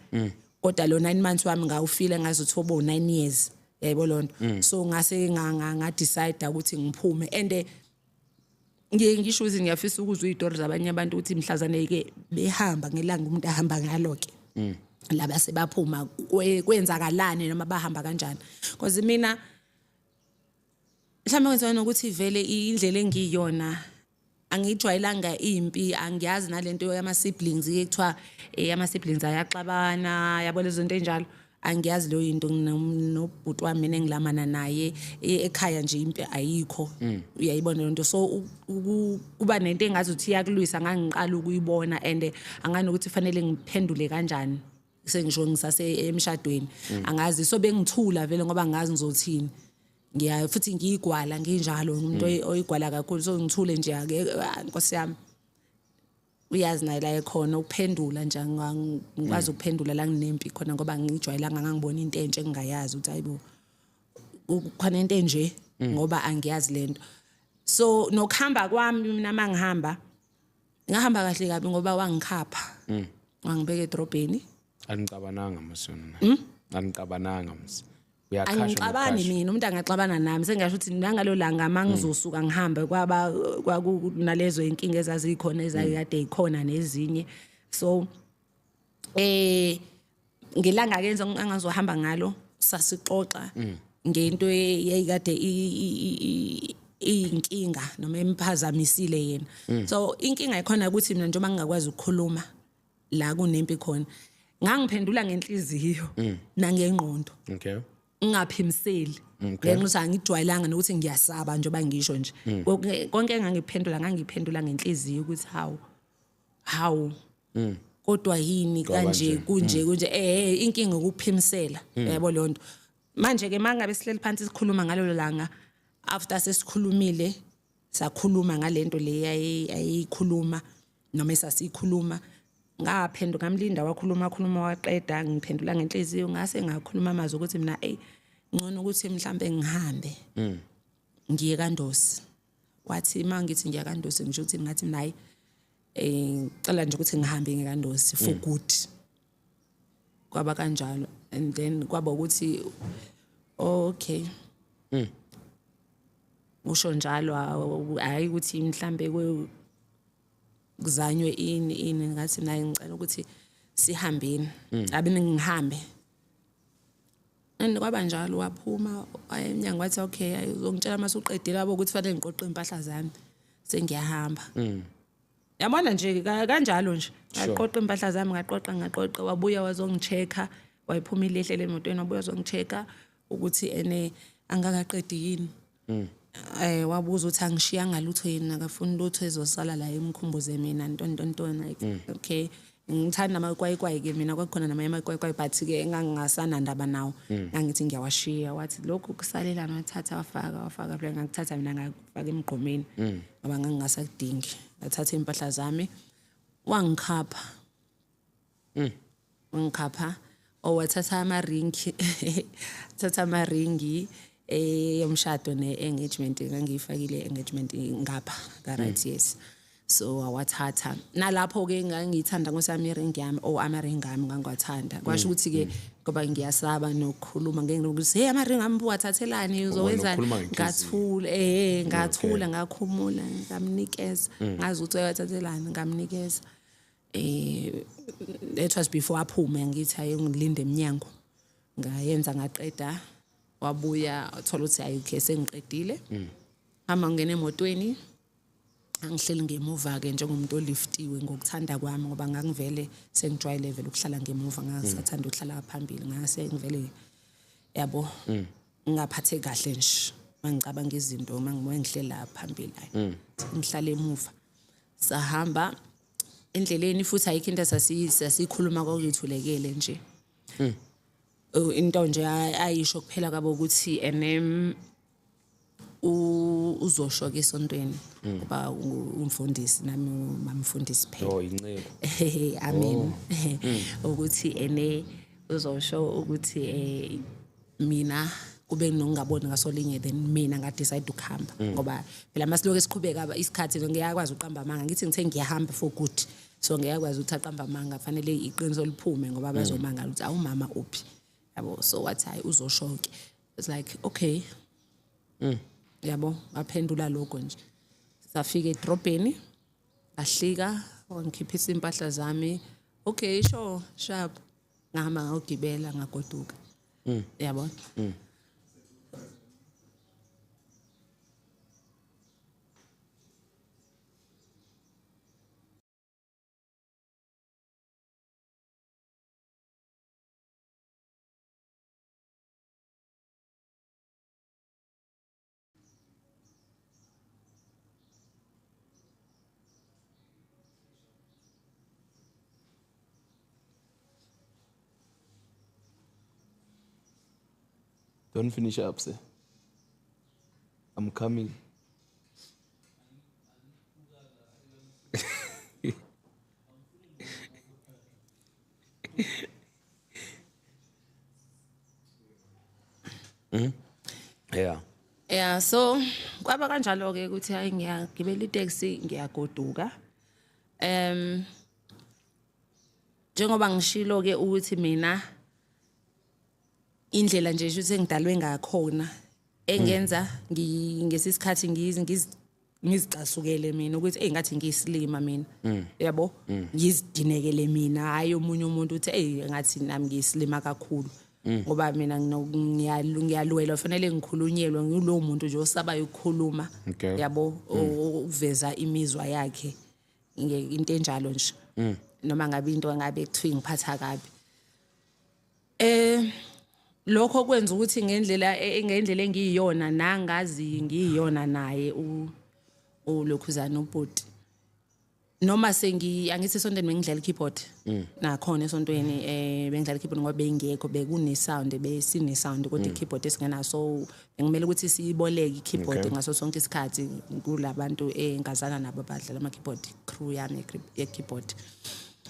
S1: kodwa lo 9 months wami ngawufila ngazuthi obo 9 years, yayibona lonto. So ngase nga decide ukuthi ngiphume, and ngiye ngisho ukuthi ngiyafisa ukuzwa izitori zabanye abantu ukuthi mhlazane ke behamba ngelanga umuntu ahamba ngalo ke, laba sebaphuma kwenzakalani noma bahamba kanjani, because mina mhlawumbe kwenziwa nokuthi vele indlela engiyona angiyijwayelanga impi, angiyazi nalento yama siblings ke, kuthiwa ama siblings ayaxabana, yabo, lezo zinto enjalo, angiyazi leyo into. Nobhuti wami mina engilamana naye ekhaya nje impi ayikho, uyayibona leyo nto. So kuba nento engazuthi iyakulwisa, ngangiqala ukuyibona and angani ukuthi fanele ngiphendule kanjani. Sengisho ngisase emshadweni, angazi, so bengithula vele ngoba angazi ngizothini. Ngiya futhi ngiyigwala nginjalo, umuntu oyigwala kakhulu, so ngithule nje ake. Ah, Nkosi yami, uyazi naye la ekhona ukuphendula nje, ngikwazi ukuphendula la nginempi khona ngoba ngijwayelanga, ngangibona into entsha engingayazi ukuthi hayibo, kukhona into enje, ngoba angiyazi lento. So nokuhamba kwami mina, mangihamba ngahamba kahle kabi ngoba wangikhapha wangibeka edrobheni.
S2: Anicabananga masona na? Anicabananga msi? Uyakhasha?
S1: Angixabani.
S2: Nokukhasha.
S1: Mina umuntu angaxabana nami, sengasho ukuthi nangalo langa mangizosuka ngihambe kwaba kwakunalezo inkinga ezazikhona ezayikade ikhona nezinye. So ngelanga ke engazohamba ngalo sasixoxa ngento eyayikade iyinkinga noma emphazamisile yena. So inkinga ikhona ukuthi mina njengoba ngingakwazi ukukhuluma la kunempi khona, ngangiphendula ngenhliziyo nangengqondo, ngingaphimiseli, ngenxa yokuthi angijwayelanga nokuthi ngiyasaba njengoba ngisho nje. Konke engangiphendula, ngangiphendula ngenhliziyo ukuthi hawu, hawu, kodwa yini kanje, kunje kunje. Inkinga ukuphimisela, yabo leyo nto. Manje ke mangabe sihleli phansi sikhuluma ngalelo langa, after sesikhulumile, sakhuluma ngalento le ayikhuluma noma esasikhuluma, ngaphenduka, ngamlinda wakhuluma, khuluma waqeda, ngiphendula ngenhliziyo, ngase ngakhuluma amazwi ukuthi mina, ey, ngcono ukuthi mhlambe ngihambe ngiye kaNdosi. Wathi uma ngithi ngiya kaNdosi, ngisho ukuthi ngathi mina hayi, ngicela nje ukuthi ngihambe ngiye kaNdosi for good. Kwaba kanjalo, and then kwaba ukuthi okay, usho njalo, hayi ukuthi mhlambe kuzanywe ini ini. Ngathi naye ngicela ukuthi sihambeni, abe ngihambe, and kwaba njalo. Waphuma waya emnyango, wathi okay, uzongitshela mase uqedile yabo ukuthi fanele ngiqoqe impahla zami, sengiyahamba. Yabona nje, kanjalo nje, ngaqoqa impahla zami, ngaqoqa, ngaqoqa. Wabuya wazongi-check-a, wayiphumile ehlele emotweni, wabuya wazongi-check-a ukuthi ene angakaqedi yini. Wabuza ukuthi angishiyanga lutho yini, akafuni lutho ezosala la emkhumbuze mina, ntoni ntoni ntoni. Like, okay, ngithanda amakwayikwayi ke mina, kwakukhona namanye amakwayikwayi, but ke engangingasanandaba nawo, ngangithi ngiyawashiya. Wathi lokhu kusalelana, wathatha wafaka, wafaka phela. Ngakuthatha mina, ngakufaka emgqomeni ngoba ngangingasakudingi. Ngathatha iy'mpahla zami, wangikhapha, wangikhapha. Oh, wathatha amaringi, thatha amaringi yomshado ne-engagement ngangiyifakile, engagement ngapha ka-right, yes. So awathatha nalapho-ke, ngangiyithanda nkosami iringi yami or amaringi ami, ngangiwathanda. Kwasho ukuthi-ke ngoba ngiyasaba nokukhuluma, ngeke nginokuthi hey, amaringi ami uwathathelani, uzowenzani?
S2: Ukhuluma ngenhliziyo.
S1: Ngathula, ngathula, ngakhumula, ngamnikeza. Ngazi ukuthi uyawathathelani, ngamnikeza. It was before aphume, ngithi ayongilinde eminyango. Ngayenza ngaqeda, wabuya wathola ukuthi hayi, okay, sengiqedile. Hamba ngena emotweni, angihleli ngemuva-ke njengomuntu oliftiwe ngokuthanda kwami, ngoba ngangivele sengijwayele vele ukuhlala ngemuva, ngangisathanda ukuhlala phambili. Ngase ngivele, yabo, ngingaphatheki kahle nje mangicabanga izinto uma ngihleli la phambili. Hayi, ngihlale emuva. Sahamba endleleni futhi ayikho into sasiyikhuluma, kwakuyithulekele nje. Into nje ayisho kuphela kwabo ukuthi enem uzosho ke esontweni, ngoba umfundisi nami mamfundisi phela.
S2: Oh, inceku.
S1: Amen. Ukuthi ene uzosho ukuthi mina kube nokungaboni ngasolinye, then mina nga-decide ukuhamba, ngoba phela masiloke siqhubeka isikhathi ngiyakwazi uqamba amanga, ngithi ngithe ngiyahamba for good. So ngiyakwazi ukuthi aqamba amanga, fanele iqiniso liphume ngoba bazomangala ukuthi awumama uphi, yabo. So wathi hayi, uzosho-ke. It's like okay, yabo, ngaphendula lokho nje. Safika edrobheni, ngahlika, wangikhiphisa impahla zami. Okay, sure, sharp. Ngahamba ngayogibela, ngagoduka, yabo.
S2: Don't finish up, sir. I'm coming. Yeah.
S1: Yeah, so kwaba kanjalo ke ukuthi hayi, ngiyagibela itaxi, ngiyagoduka. Njengoba ngishilo ke ukuthi mina indlela nje shuthi engidalwe ngakhona engenza ngesisikhathi ngizicasukele mina ukuthi hey, ngathi ngiyisilima mina, yabo, ngizidinekele mina, hayi omunye umuntu, ukuthi hey, ngathi nami ngiyisilima kakhulu. Ngoba mina ngiyalwelwa, fanele ngikhulunyelwe, ngilowo muntu nje osabayo ukukhuluma. Yabo, ukuveza imizwa yakhe, into enjalo nje. Noma ngabe into ngabe kuthiwa ngiphatha kabi. Lokho kwenza ukuthi ngendlela engiyiyona nangazi ngiyiyona naye ulokhuzana ubhuti. Noma sengi angithi esontweni bengidlala i-keyboard. Nakhona esontweni bengidlala i-keyboard ngoba bengekho, bekune sound, besine sound kodwa i-keyboard esingenaso, so bengimele ukuthi siyiboleke i-keyboard ngaso sonke isikhathi kulabantu engazana nabo abadlala ama-keyboard, crew yami ye-keyboard.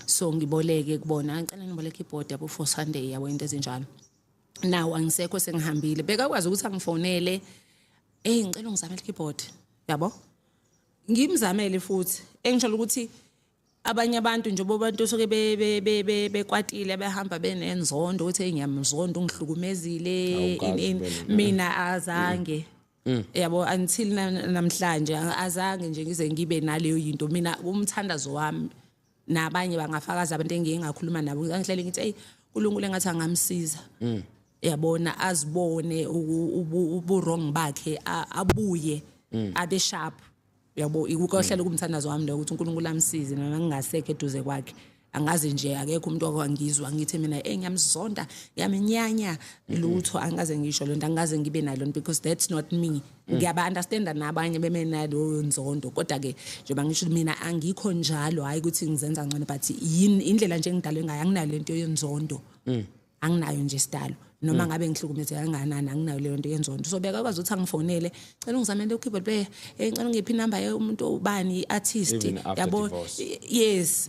S1: So ngiboleke kubona, ngicela ngiboleke i-keyboard yabo for Sunday, yabo, into ezinjalo. Now angisekho, sengihambile, bekakwazi ukuthi angifonele, "Ngicela ungizamele i-keyboard," yabo, ngimzamele futhi. Engisho ukuthi abanye abantu nje bobantu soke bekwatile, behamba benenzondo ukuthi, "Hey, ngiyamzonda, ungihlukumezile."
S2: Awukazi
S1: Ini.
S2: vele.
S1: Mina azange, yabo, until namhlanje azange nje ngize ngibe naleyo yinto. Mina umthandazo wami, nabanye bangafakaza, abantu engike ngakhuluma nabo, ngihlele ngithi, "Hey, uNkulunkulu engathi angamsiza, yabona, azibone ubu-wrong bakhe, abuye abe sharp," yabo. Ikukohlela kumthandazo wami lo ukuthi uNkulunkulu amsize noma ngingasekho eduze kwakhe. Angazi nje, akekho umuntu okwangizwa ngithi mina, "Eh, ngiyamzonda, ngiyamenyanya," lutho. Angaze ngisho lento, angaze ngibe nalo, because that's not me. Ngiyaba understanda nabanye beme naloyo nzondo, kodwa ke njengoba ngisho, mina angikho njalo. Hayi ukuthi ngizenza ngcono, but yini, indlela nje engidalwe ngayo, anginayo lento yenzondo, anginayo nje sidalo. Noma ngabe ngihlukumezeka kangakanani, anginayo leyo nto yenzondo. So bekakwazi ukuthi angifonele, "Cela ungizamele u-keyboard player, ngicela ungiphe inamba yomuntu ubani, i-artist."
S2: Even after
S1: Yabo.
S2: divorce?
S1: Yes.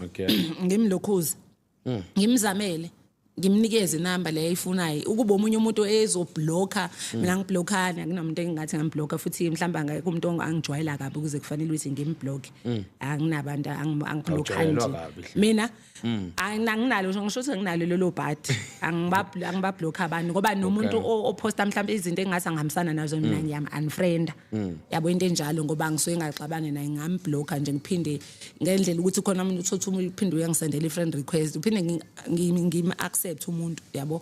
S1: Ngimlokhuza, ngimzamele, ngimnikeze inamba le ayifunayo. Ukuba omunye umuntu ezoblocka, mina ngiblockana, akunamuntu engingathi ngamblocker futhi. Mhlawumbe angekho umuntu angijwayela kabi ukuze kufanele ukuthi ngimblock. Anginabantu angiblockani
S2: Awujwayelwa
S1: nje.
S2: kabi, hle.
S1: Mina anginalo, ngisho ukuthi nginalo lelo bhadi, angibablock abantu, ngoba nomuntu oposta mhlawumbe izinto engathi angihambisana nazo, mina ngiyam unfriend, yabo, into enjalo, ngoba ngisuke ngaxabane naye, ngamblocka nje. Ngiphinde ngendlela ukuthi khona umuntu uthothi umuntu uphinde uyangisendela i-friend request, uphinde ngim accept umuntu, yabo,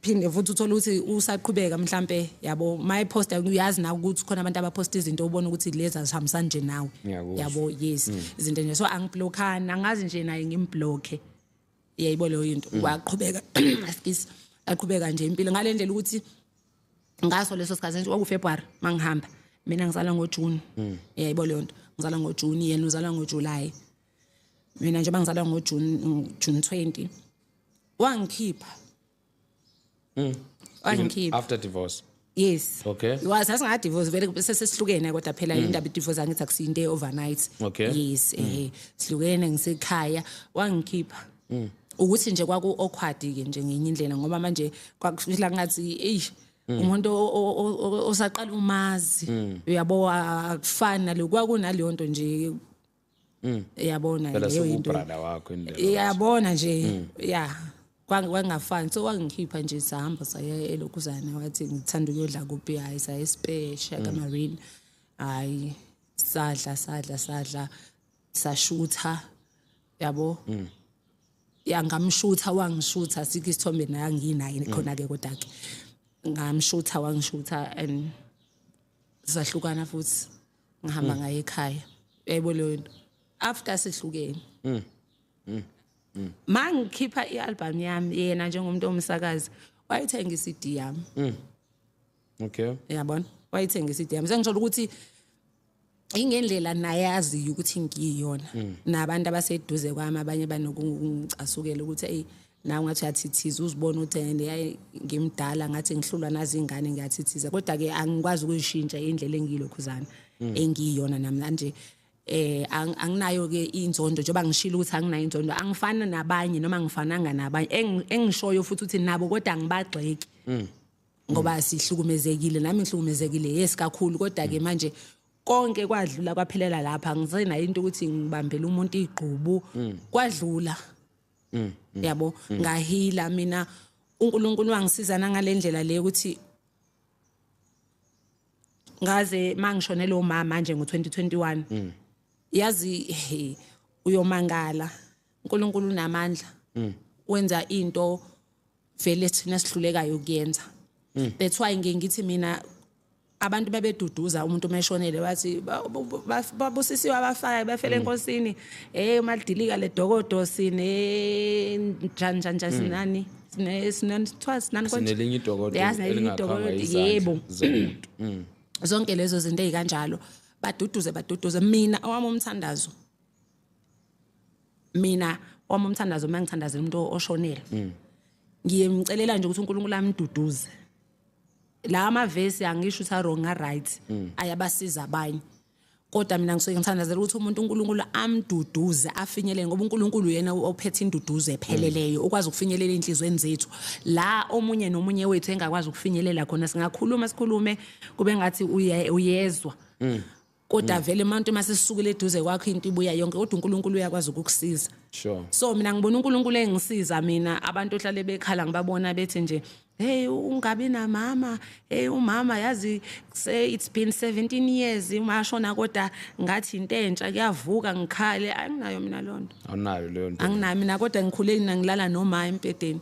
S1: phinde futhi uthole ukuthi usaqhubeka mhlambe, yabo, my post, uyazi na ukuthi khona abantu abaposta izinto ubona ukuthi lezi azihambisani nje nawe.
S2: Ngiyakuzwa.
S1: Yabo, yes, izinto nje. So angiblockani, angazi nje naye ngimblock, yayibona leyo into. Waqhubeka, excuse, aqhubeka nje impilo ngale ndlela ukuthi ngaso leso sikhathi nje kwakuFebruary mangihamba mina, ngizalwa ngoJune, yayibona leyo nto, ngizalwa ngoJune, yena uzalwa ngoJuly. Mina njengoba ngizalwa ngoJune, June 20, wangikhipha.
S2: Even
S1: Wangikhipha.
S2: after divorce?
S1: Yes. Sasingadivorce vele, sesesihlukene, kodwa phela indaba i-divorce angithi akusiyinto overnight. Yes, sihlukene ngisekhaya, wangikhipha. Ukuthi nje kwaku awkward ke nje ngenye indlela, ngoba manje kwakufila ngathi, ey, umuntu osaqala umazi, uyabo, akufani nalo, kwakunaleyo nto nje, yabona.
S2: Phela
S1: Leyo into.
S2: sekubrother wakho indlela.
S1: Iyabona nje ya, kwangafani. So wangikhipha nje, sahamba saya elokhuzana, wathi ngithanda ukuyodla kuphi, hayi, saya eSpur Shaka Marine, hayi, sadla, sadla, sadla, sashutha, yabo, ya, ngamshutha, wangishutha, sikho isithombe naye anginaye khona ke, kodwa ke ngamshutha, wangishutha, and sahlukana futhi, ngihamba ngaye ekhaya, yayibona leyo nto, after sihlukene. Mangikhipha i-album yami, yena njengomuntu omsakazi wayithenga i-CD yami. Yabona, wayithenga i-CD yami. Sengisho ukuthi ingendlela naye aziyo ukuthi ngiyiyona, nabantu abaseduze kwami abanye banokungicasukela ukuthi, "Ey, nawe ngathi uyathithiza, uzibona ukuthi and yayi ngimdala, ngathi ngihlulwa nazi ingane, ngiyathithiza." Kodwa ke angikwazi ukuyishintsha indlela engiyilokhuzana engiyiyona nami manje. Anginayo ke inzondo, njengoba ngishilo ukuthi anginayo inzondo, angifani nabanye noma ngifananga nabanye. Engishoyo futhi ukuthi nabo kodwa angibagxeki, ngoba sihlukumezekile, nami ngihlukumezekile, yes, kakhulu. Kodwa ke manje konke kwadlula, kwaphelela lapha, ngisenayo into ukuthi ngibambele umuntu igqubu, kwadlula, yabo, ngahila mina. uNkulunkulu wangisiza nangalendlela le ukuthi ngaze mangishonela umama manje ngo2021, yazi, he, uyomangala, uNkulunkulu unamandla, wenza into. Vele thina sihlulekayo ukuyenza. That's why ngiye ngithi mina abantu bebeduduza umuntu meshonele, bathi babusisiwe abafayo, bafele enkosini. Umalidilika le dokodo, sine njani njani njani, sinani, sine sinani, kuthiwa sinani konje?
S2: Sinelinye idokodo
S1: Ya, sinelinye
S2: elingakhangwa
S1: idokodo,
S2: izandla
S1: yebo.
S2: zomuntu.
S1: Zonke lezo zinto ey'kanjalo, baduduze, baduduze. Mina owami umthandazo, mina owami umthandazo, uma ngithandazela umuntu oshonele, ngiye ngicelela nje ukuthi uNkulunkulu amduduze. La amavesi, angisho ukuthi a-wrong, a-right, ayabasiza abanye, kodwa mina ngisuke ngithandazela ukuthi umuntu uNkulunkulu amduduze, afinyelele, ngoba uNkulunkulu uyena ophethe induduzo epheleleyo, okwazi ukufinyelela ey'nhliziyweni zethu la omunye nomunye wethu engakwazi ukufinyelela khona. Singakhuluma, sikhulume, kube ngathi uyezwa, kodwa vele umuntu uma sesisukile eduze kwakho, into ibuya yonke, kodwa uNkulunkulu uyakwazi ukukusiza. So mina ngibona uNkulunkulu engisiza mina. Abantu ohlale bekhala, ngibabona bethi nje, "Hey, ungabi namama, hey, umama yazi say it's been 17 years umashona, kodwa ngathi into entsha, kuyavuka ngikhale." Anginayo mina lonto.
S2: Awunayo leyo nto?
S1: Anginayo mina, kodwa ngikhule mina ngilala noma embhedeni,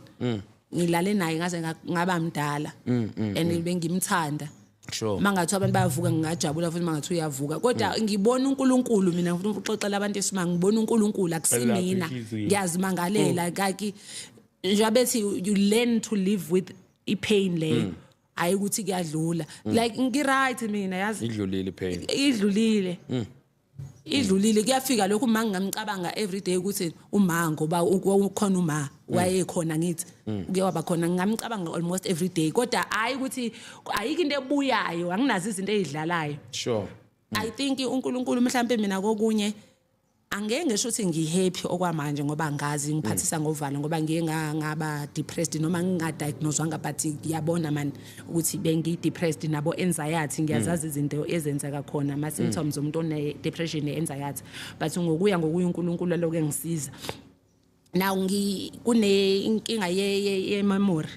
S1: ngilale naye ngaze ngaba mdala and bengimthanda. Mangathiwa abantu bayavuka, ngingajabula futhi mangathiwa uyavuka, kodwa ngibona uNkulunkulu. Mina ngifuna ukuxoxela abantu esimanga, ngibona uNkulunkulu, akusimina.
S2: Elapha inhliziyo.
S1: Ngiyazimangalela kaki njengoba bethi you learn to live with i-pain leyo, hayi ukuthi kuyadlula. Like, ngi-right mina, yazi.
S2: Idlulile ipain?
S1: Idlulile, idlulile. Kuyafika lokhu uma ngingamcabanga every day ukuthi uma, ngoba ukhona uma wayekhona, ngithi uke waba khona, ngingamcabanga almost every day, kodwa hayi ukuthi ayikho into ebuyayo, anginazo izinto ey'dlalayo. I think uNkulunkulu mhlambe, mina kokunye angeke ngisho ukuthi ngihappy okwamanje, ngoba ngazi ngiphathisa ngovalo, ngoba ngiye ngaba depressed, noma ngingadiagnosewanga, but ngiyabona man ukuthi bengi depressed nabo anxiety. Ngiyazazi izinto ezenzeka khona, ama symptoms omuntu one depression ne anxiety, but ngokuya ngokuya uNkulunkulu lokho engisiza. Now ngi kune inkinga ye memory,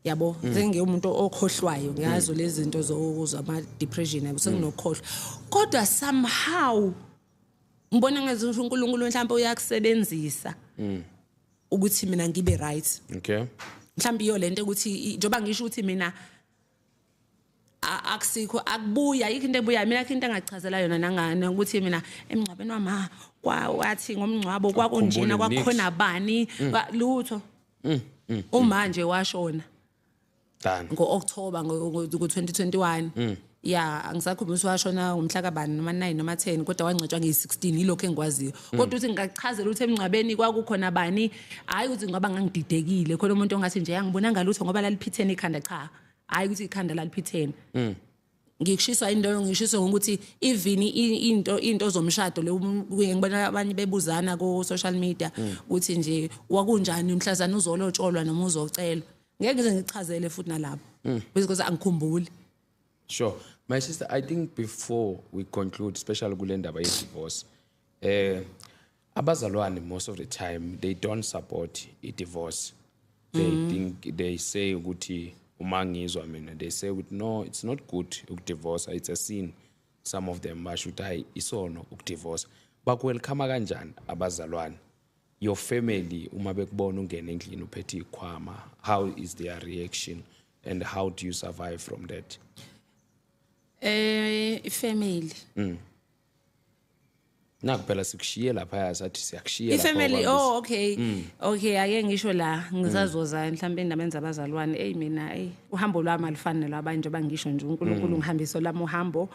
S1: yabo, sengiwumuntu okhohlwayo. Ngiyazi lezi zinto zama depression, yabo, senginokhohlwa, kodwa somehow ngibona ngathi uNkulunkulu mhlawumbe uyakusebenzisa ukuthi mina ngibe right. Mhlawumbe iyo lento ukuthi njengoba ngisho ukuthi mina akusikho akubuya, ayikho into ebuya mina, ayikho into engachazela yona nangane ukuthi mina emngcwabeni wama wathi ngomngcwabo kwakunjena,
S2: Akukhumbuli nix.
S1: Kwakukhona bani, lutho. Uma nje washona
S2: Done.
S1: ngo-October ngo-2021, ya, angisakhumbuli ukuthi washona ngomhla kabani, noma 9 noma 10, kodwa wangcwatshwa ngeyi-16, yilokho engikwaziyo. Kodwa ukuthi ngingachazela ukuthi emngcwabeni kwakukhona bani, hhayi ukuthi ngoba ngangididekile, khona umuntu ongathi nje angibonanga lutho ngoba laliphithene ikhanda. Cha, hhayi ukuthi ikhanda laliphithene. Ngikushiswa into, ngishiswa ngokuthi even into zomshado le, ngibona abanye bebuzana ku social media ukuthi nje wakunjani umhlazana uzolotsholwa noma uzocelwa, ngeke ngize ngichazele futhi nalapho because angikhumbuli.
S2: Sure. My sister, I think before we conclude, especially kule ndaba ye-divorce, abazalwane most of the time they don't support i-divorce. They think, they say ukuthi, uma ngizwa mina, they say ukuthi no, it's not good ukudivorce, it's a sin. Some of them basho ukuthi hayi, isono ukudivorce. Bakuwelcome kanjani abazalwane? Your family, uma bekubona ungena endlini uphethe ikhwama, how is their reaction and how do you survive from that?
S1: Ifamily?
S2: Naku phela sikushiye lapha, sathi siyakushiya lapha.
S1: Ifamily?
S2: Ubambisa.
S1: Oh, okay, ake ngisho la ngisazoza mhlawumbe endabeni zabazalwane. Ey, mina, ey, uhambo lwami alufani nolwabanye. Njengoba ngisho nje, uNkulunkulu ngihambiso lami uhambo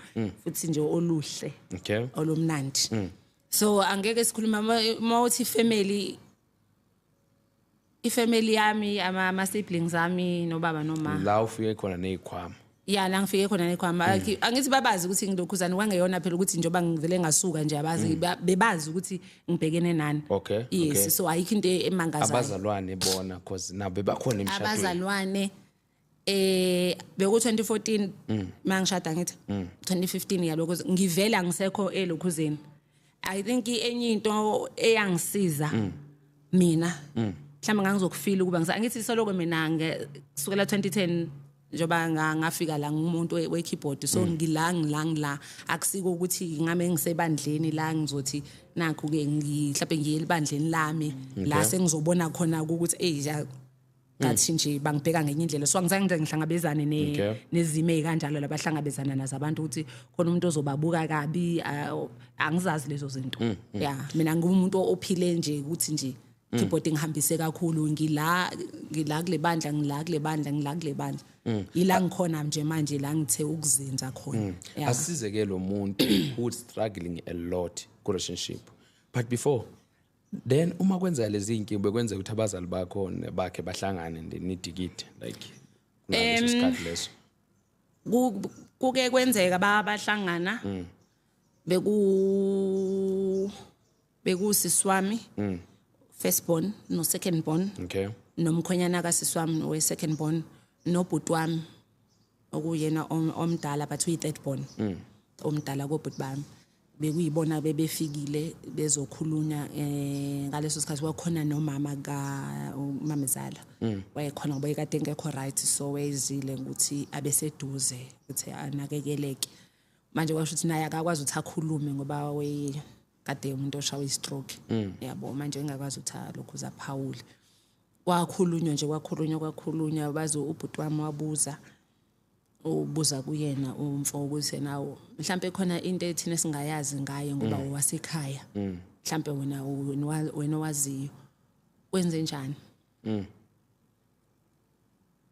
S1: futhi nje oluhle, olumnandi, so angeke sikhuluma uma uthi family, ifamily yami, ama siblings ami nobaba noma
S2: La ufike khona nezikhwama.
S1: Ya, la ngifike khona nekhwama. Angithi babazi ukuthi ngilokhuzana, kwangeyona phela ukuthi njengoba ngivele ngasuka nje, abazi, bebazi ukuthi ngibhekene nani. Yes. So ayikho into emangazayo.
S2: Abazalwane bona, cause nabo bakhona emshadweni?
S1: Abazalwane, beku 2014 mangishada, ngithi 2015 yalokho ngivela ngisekho elokhuzeni. I think enye into eyangisiza mina, mhlawumbe ngangizokufila ukuba angithi soloko mina kusukela 2010 njengoba ngafika la, ngumuntu we-keyboard, so ngila ngila ngila, akusiko ukuthi ngame ngisebandleni la ngizothi nakhu ke mhlawumbe ngiye ebandleni lami la sengizobona khona ukuthi ey ja. Ngathi nje bangibheka ngenye indlela, so angizange ngize ngihlangabezane nezimo ey'kanjalo labahlangabezana nazo abantu, ukuthi khona umuntu ozobabuka kabi. Angizazi lezo zinto. Ya, mina ngiwumuntu ophile nje ukuthi nje keyboard ngihambise kakhulu. Ngila kule bandla, ngila kule bandla, ngila kule bandla, ila ngikhona nje manje, la ngithe ukuzinza khona. Ya.
S2: Asize ke lo muntu who is struggling a lot ku relationship. But before then, uma kwenzeka lezi inkinga, bekwenzeka ukuthi abazali bakho bakhe bahlangane nidikide like ngaleso sikhathi leso?
S1: Kuke kwenzeka bahlangana. Bekusisi wami first born no second born nomkhwenyana kasisi wami we second born, nobhuti wami okuyena omdala, but uyi third born, omdala kobhuti bami. Bekuyibona bebefikile bezokhulunywa ngaleso sikhathi. Kwakhona nomama ka umamezala wayekhona, ngoba ekade engekho right, so wayezile ukuthi abeseduze ukuthi anakekeleke. Manje kwasho ukuthi naye akakwazi ukuthi akhulume, ngoba we kade umuntu oshawe i-stroke, yabo. Manje engakwazi ukuthi alokhu uzaphawule. Kwakhulunywa nje, kwakhulunywa, kwakhulunywa. Baze ubhuti wami wabuza, ubuza kuyena umfo ukuthi nawo mhlambe khona into ethina esingayazi ngaye, ngoba wasekhaya, mhlambe wena owaziyo wenze njani,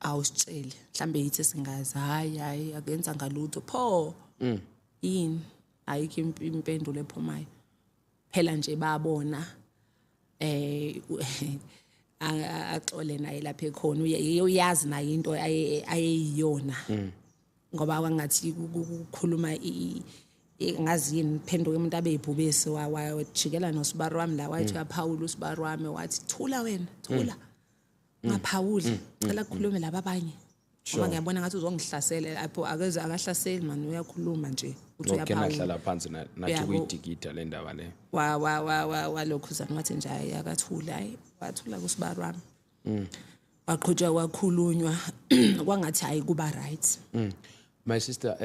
S1: awusitshele, mhlambe yithi singazi. Hayi, hayi, akenza ngalutho pho. Yini? Ayikho impendulo ephumayo. Phela nje babona axole naye lapha ekhona. Uyazi naye into ayeyiyona, ngoba kwangathi ukukhuluma ngazi yini, phenduka umuntu abe yibhubesi. Wajikela nosibari wami la, wathi uyaphawula usibari wami, wathi, "Thula wena, thula, ungaphawuli, cela kukhulume laba abanye, ngoba ngiyabona ngathi uzongihlasela lapho." Akeze, akahlaseli mani, uyakhuluma nje uthi
S2: Okay.
S1: uyaphawula.
S2: Nahlala phansi nathi
S1: Uyabo.
S2: kuyidikida le ndaba le.
S1: Wa wa wa wa walokhuzana wathi nje, hayi, akathule. Hayi, wathula kusibari wami. Waqhutshwa, kwakhulunywa, kwangathi hayi, kuba right.
S2: My sister,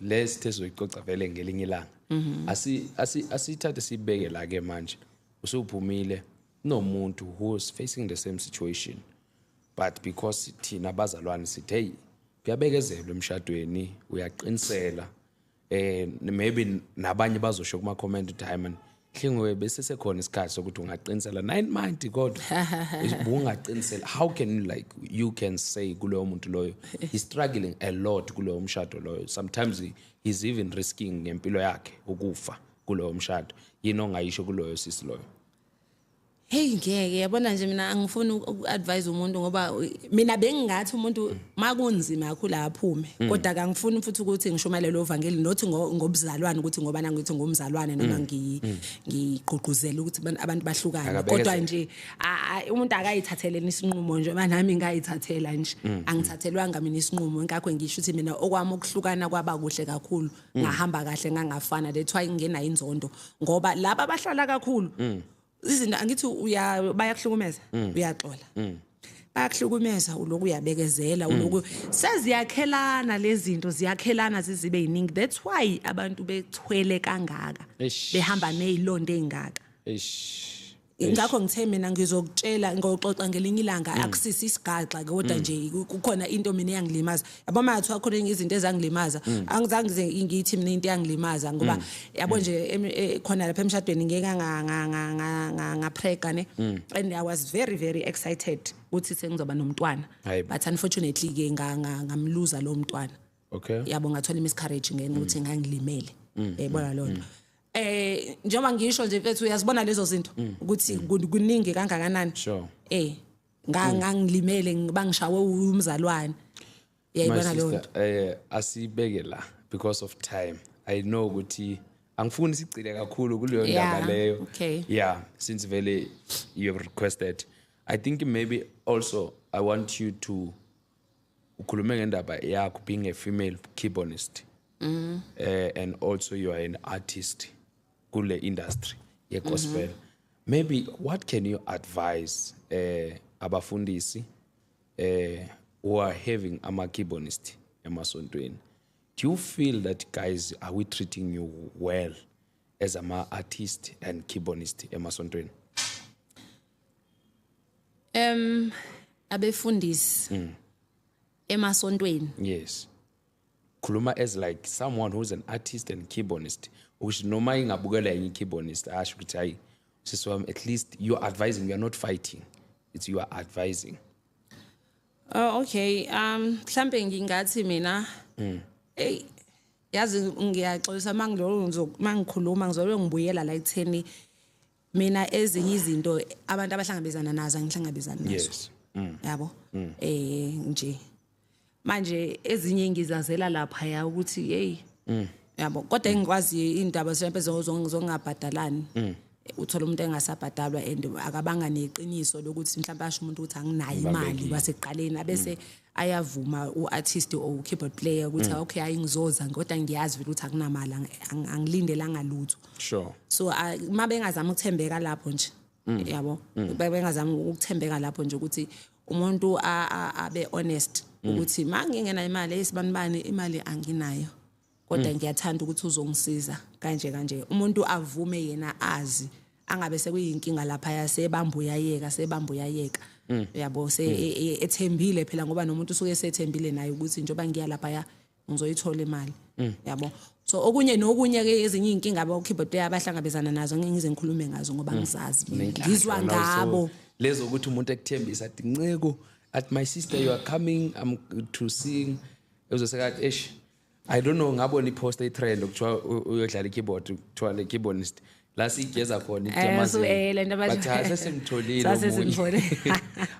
S2: le sithe sizoyicoca vele ngelinye ilanga. Asi asi asithathe sibeke la ke manje. Usuphumile nomuntu who is facing the same situation. But because thina abazalwane sithi, hey, kuyabekezelwa emshadweni, uyaqinisela. Maybe nabanye bazosho kuma comment ukuthi, hayi man, Hlengiwe, bese sekhona isikhathi sokuthi ungaqinisela 9 months, kodwa ungaqinisela. How can you, like, you can say kuloyo muntu loyo, he's struggling a lot kuloyo mshado loyo, sometimes he's even risking ngempilo yakhe ukufa kuloyo mshado, yini ongayisho kuloyo sisi loyo?
S1: Hey, ngeke, yabona nje, mina angifuni uku-advise umuntu, ngoba mina bengingathi umuntu makunzima kakhulu aphume, kodwa akangifuni futhi ukuthi ngishumayele uvangeli nothi ngobuzalwane, ukuthi ngoba nangithi ngomzalwane noma ngigqugquzela ukuthi abantu bahlukane.
S2: Akabekezele.
S1: Kodwa nje umuntu akayithatheleni isinqumo nje, nami ngayithathela nje, angithathelwanga mina isinqumo. Ngakho ngisho ukuthi mina okwami ukuhlukana kwaba kuhle kakhulu, ngahamba kahle, ngangafana. That's why ngingenayo inzondo, ngoba laba abahlala kakhulu izinto, angithi uya bayakuhlukumeza, uyaxola, bayakuhlukumeza, uloku uyabekezela, uloku seziyakhelana lezi zinto, ziyakhelana zizibe yiningi. That's why abantu bethwele kangaka,
S2: Eish.
S1: behamba nezilonda ezingaka.
S2: Eish.
S1: Ngakho ngithe mina ngizokutshela, ngoxoxa ngelinye ilanga. Akusisi isigaxa, kodwa nje kukhona into mina eyangilimaza, yabo. Uma ngathiwa khona izinto ezangilimaza, angizange ngize ngithi mina into eyangilimaza, ngoba yabo nje khona lapha emshadweni ngeke ngaprega ne, and I was very very excited ukuthi sengizoba nomntwana.
S2: Hayi bo.
S1: But unfortunately ke ngamluza lo mntwana. Yabo, ngathola i-miscarriage ngenxa ukuthi ngangilimele, yayibona leyo nto. Njengoba ngisho nje, mfethu, uyazibona lezo zinto ukuthi kuningi kangakanani. Ngangilimele, bangishawe umzalwane,
S2: My
S1: yayibona leyo nto.
S2: sister, asibeke la because of time. I know ukuthi angifuni sigcile kakhulu kuleyo ndaba leyo. Yeah, since vele you have requested, I think maybe also I want you to ukhulume ngendaba yakho being a female keyboardist. And also you are an artist kule industry ye gospel. Maybe what can you advise abafundisi who are having ama keyboardist emasontweni? Do you feel that, guys, are we treating you well as ama artist and keyboardist emasontweni?
S1: Abefundisi emasontweni?
S2: Yes, khuluma as like someone who's an artist and keyboardist, ukuthi noma ingabukela enye i-keyboardist asho ukuthi, hayi sisi wami, at least you are advising, you are not fighting, it's you are advising.
S1: Oh, okay. Mhlambe ngingathi mina, hey, yazi ngiyaxolisa mangilo mangikhuluma, ngizobe ngibuyela la ekutheni mina ezinye izinto abantu abahlangabezana nazo angihlangabezani nazo. Yabo? Nje. Manje ezinye ngizazela lapha ya ukuthi hey, yabo, kodwa engikwazi indaba mhlawumbe zongabhadalani. Uthola umuntu engasabhadalwa and akabanga neqiniso lokuthi mhlawumbe asho umuntu ukuthi anginayo imali
S2: Ngibambekile.
S1: Kwasekuqaleni abese ayavuma u-artist or keyboard player ukuthi, okay, hayi, ngizoza, kodwa ngiyazi vele ukuthi akunamali, angilindelanga lutho. So uma bengazama ukuthembeka lapho nje, yabo, bengazama ukuthembeka lapho nje ukuthi umuntu abe honest ukuthi ma ngingena imali esibanibani, imali anginayo, kodwa ngiyathanda ukuthi uzongisiza kanje kanje, umuntu avume yena azi, angabe sekuyinkinga lapha yasebamba uyayeka, sebamba uyayeka, yabo, se ethembile phela, ngoba nomuntu usuke esethembile naye ukuthi njengoba ngiya lapha ya ngizoyithola imali, yabo. So okunye nokunye ke, ezinye iy'nkinga abo-keyboard player abahlangabezana nazo, ngeke ngize ngikhulume ngazo ngoba ngizazi mina.
S2: Nenhlanhla
S1: Ngizwa
S2: wena.
S1: ngabo.
S2: Lezo ukuthi umuntu ekuthembisa athi, "Nceko," athi, "My sister, you are coming, I'm to sing," uzosekathi, "Eish, I don't know, ngabona i-post eyi-trend kuthiwa uyodlala i-keyboard, kuthiwa le keyboardist la siyigeza khona."
S1: So, le nto
S2: Bathi, "Hayi, sesimtholile
S1: Sase
S2: omunye."
S1: simtholile.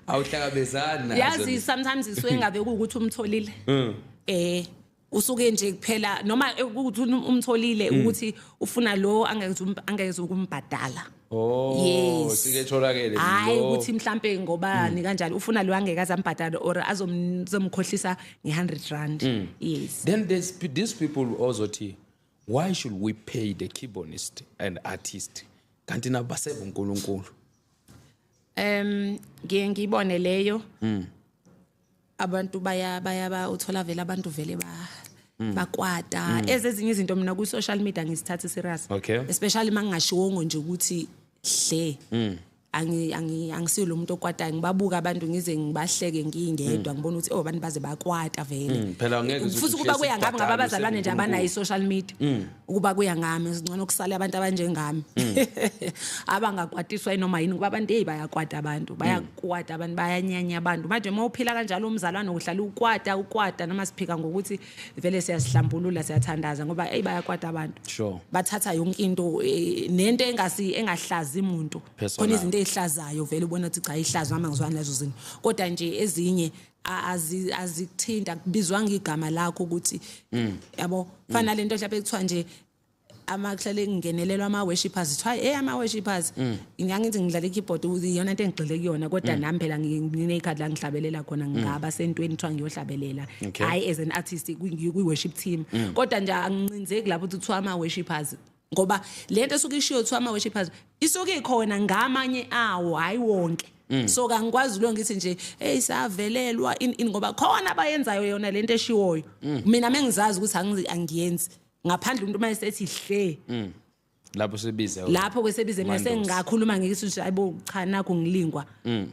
S2: Awuhlangabezani nazo.
S1: Yazi, sometimes isuke ngabe kuwukuthi umtholile, usuke nje kuphela noma ukuthi umtholile ukuthi ufuna lo angeke ukumbhadala.
S2: Oh.
S1: Yes.
S2: Sike tholakele
S1: Hayi,
S2: lo.
S1: ukuthi mhlambe ngobani kanjani, ufuna lo angeke azambhadala or azomkhohlisa nge-100 rand, yes.
S2: Then there's these people ozothi, "Why should we pay the keyboardist and artist, kanti nabo baseva uNkulunkulu?"
S1: Ngiye ngibone leyo, abantu baya baya ba uthola vele abantu vele ba bakwata ezezinye izinto. Mina ku social media ngisithatha serious, especially mangingashiwongo nje ukuthi hle, angi angi angisiyo lo muntu okwatayo. Ngibabuka abantu ngize ngibahleke ngingedwa, ngibona ukuthi, oh, abantu baze bakwata vele.
S2: Phela angeke uze
S1: Futhi
S2: uthi
S1: ukuba
S2: uhlezi
S1: kuya ngami ngabe
S2: ubhadale
S1: abazalwane nje
S2: useve.
S1: abanayo i-social media. Ukuba kuya ngami, ngcono kusale abantu abanjengami abangakwatiswa inoma yini, ngoba abantu, hey, bayakwata abantu, bayakwata abantu, bayanyanya abantu. Manje uma uphila kanjalo umzalwane, uhlala ukwata ukwata, noma siphika ngokuthi vele siyasihlambulula, siyathandaza, ngoba hey, bayakwata abantu. Bathatha yonke into, nento engasi engahlazi umuntu.
S2: Personal.
S1: Khona izinto ezihlazayo vele ubona ukuthi cha, ihlazo, nami angizwani lezo zinto, kodwa nje ezinye azikuthinta, kubizwanga igama lakho ukuthi, yabo, fana lento mhlawumbe kuthiwa nje amakuhlale kungenelelwa ama-worshippers, kuthiwa, hey, ama-worshippers. Ngiyangithi ngidlala i-keyboard, iyona into engigxile kuyona, kodwa nami phela nginekhadi la ngihlabelela khona, ngingaba sentweni kuthiwa ngiyohlabelela, hhayi as an artist kwi-worship team, kodwa nje angincinzeki lapho ukuthi kuthiwa ama-worshippers, ngoba lento esuke ishiwo kuthiwa ama-worshippers isuke ikhona ngamanye awo, hhayi wonke. So kangikwazi lo ngithi nje, hey, savelelwa in, ngoba khona abayenzayo yona lento eshiwoyo. Mina mengizazi ukuthi angiyenzi, ngaphandle umuntu uma esethi hle.
S2: Lapho sebiza.
S1: Lapho kwesebize mina.
S2: Mandosi.
S1: Sengingakhuluma ngithi nje, hayibo, cha, nakho ngilingwa,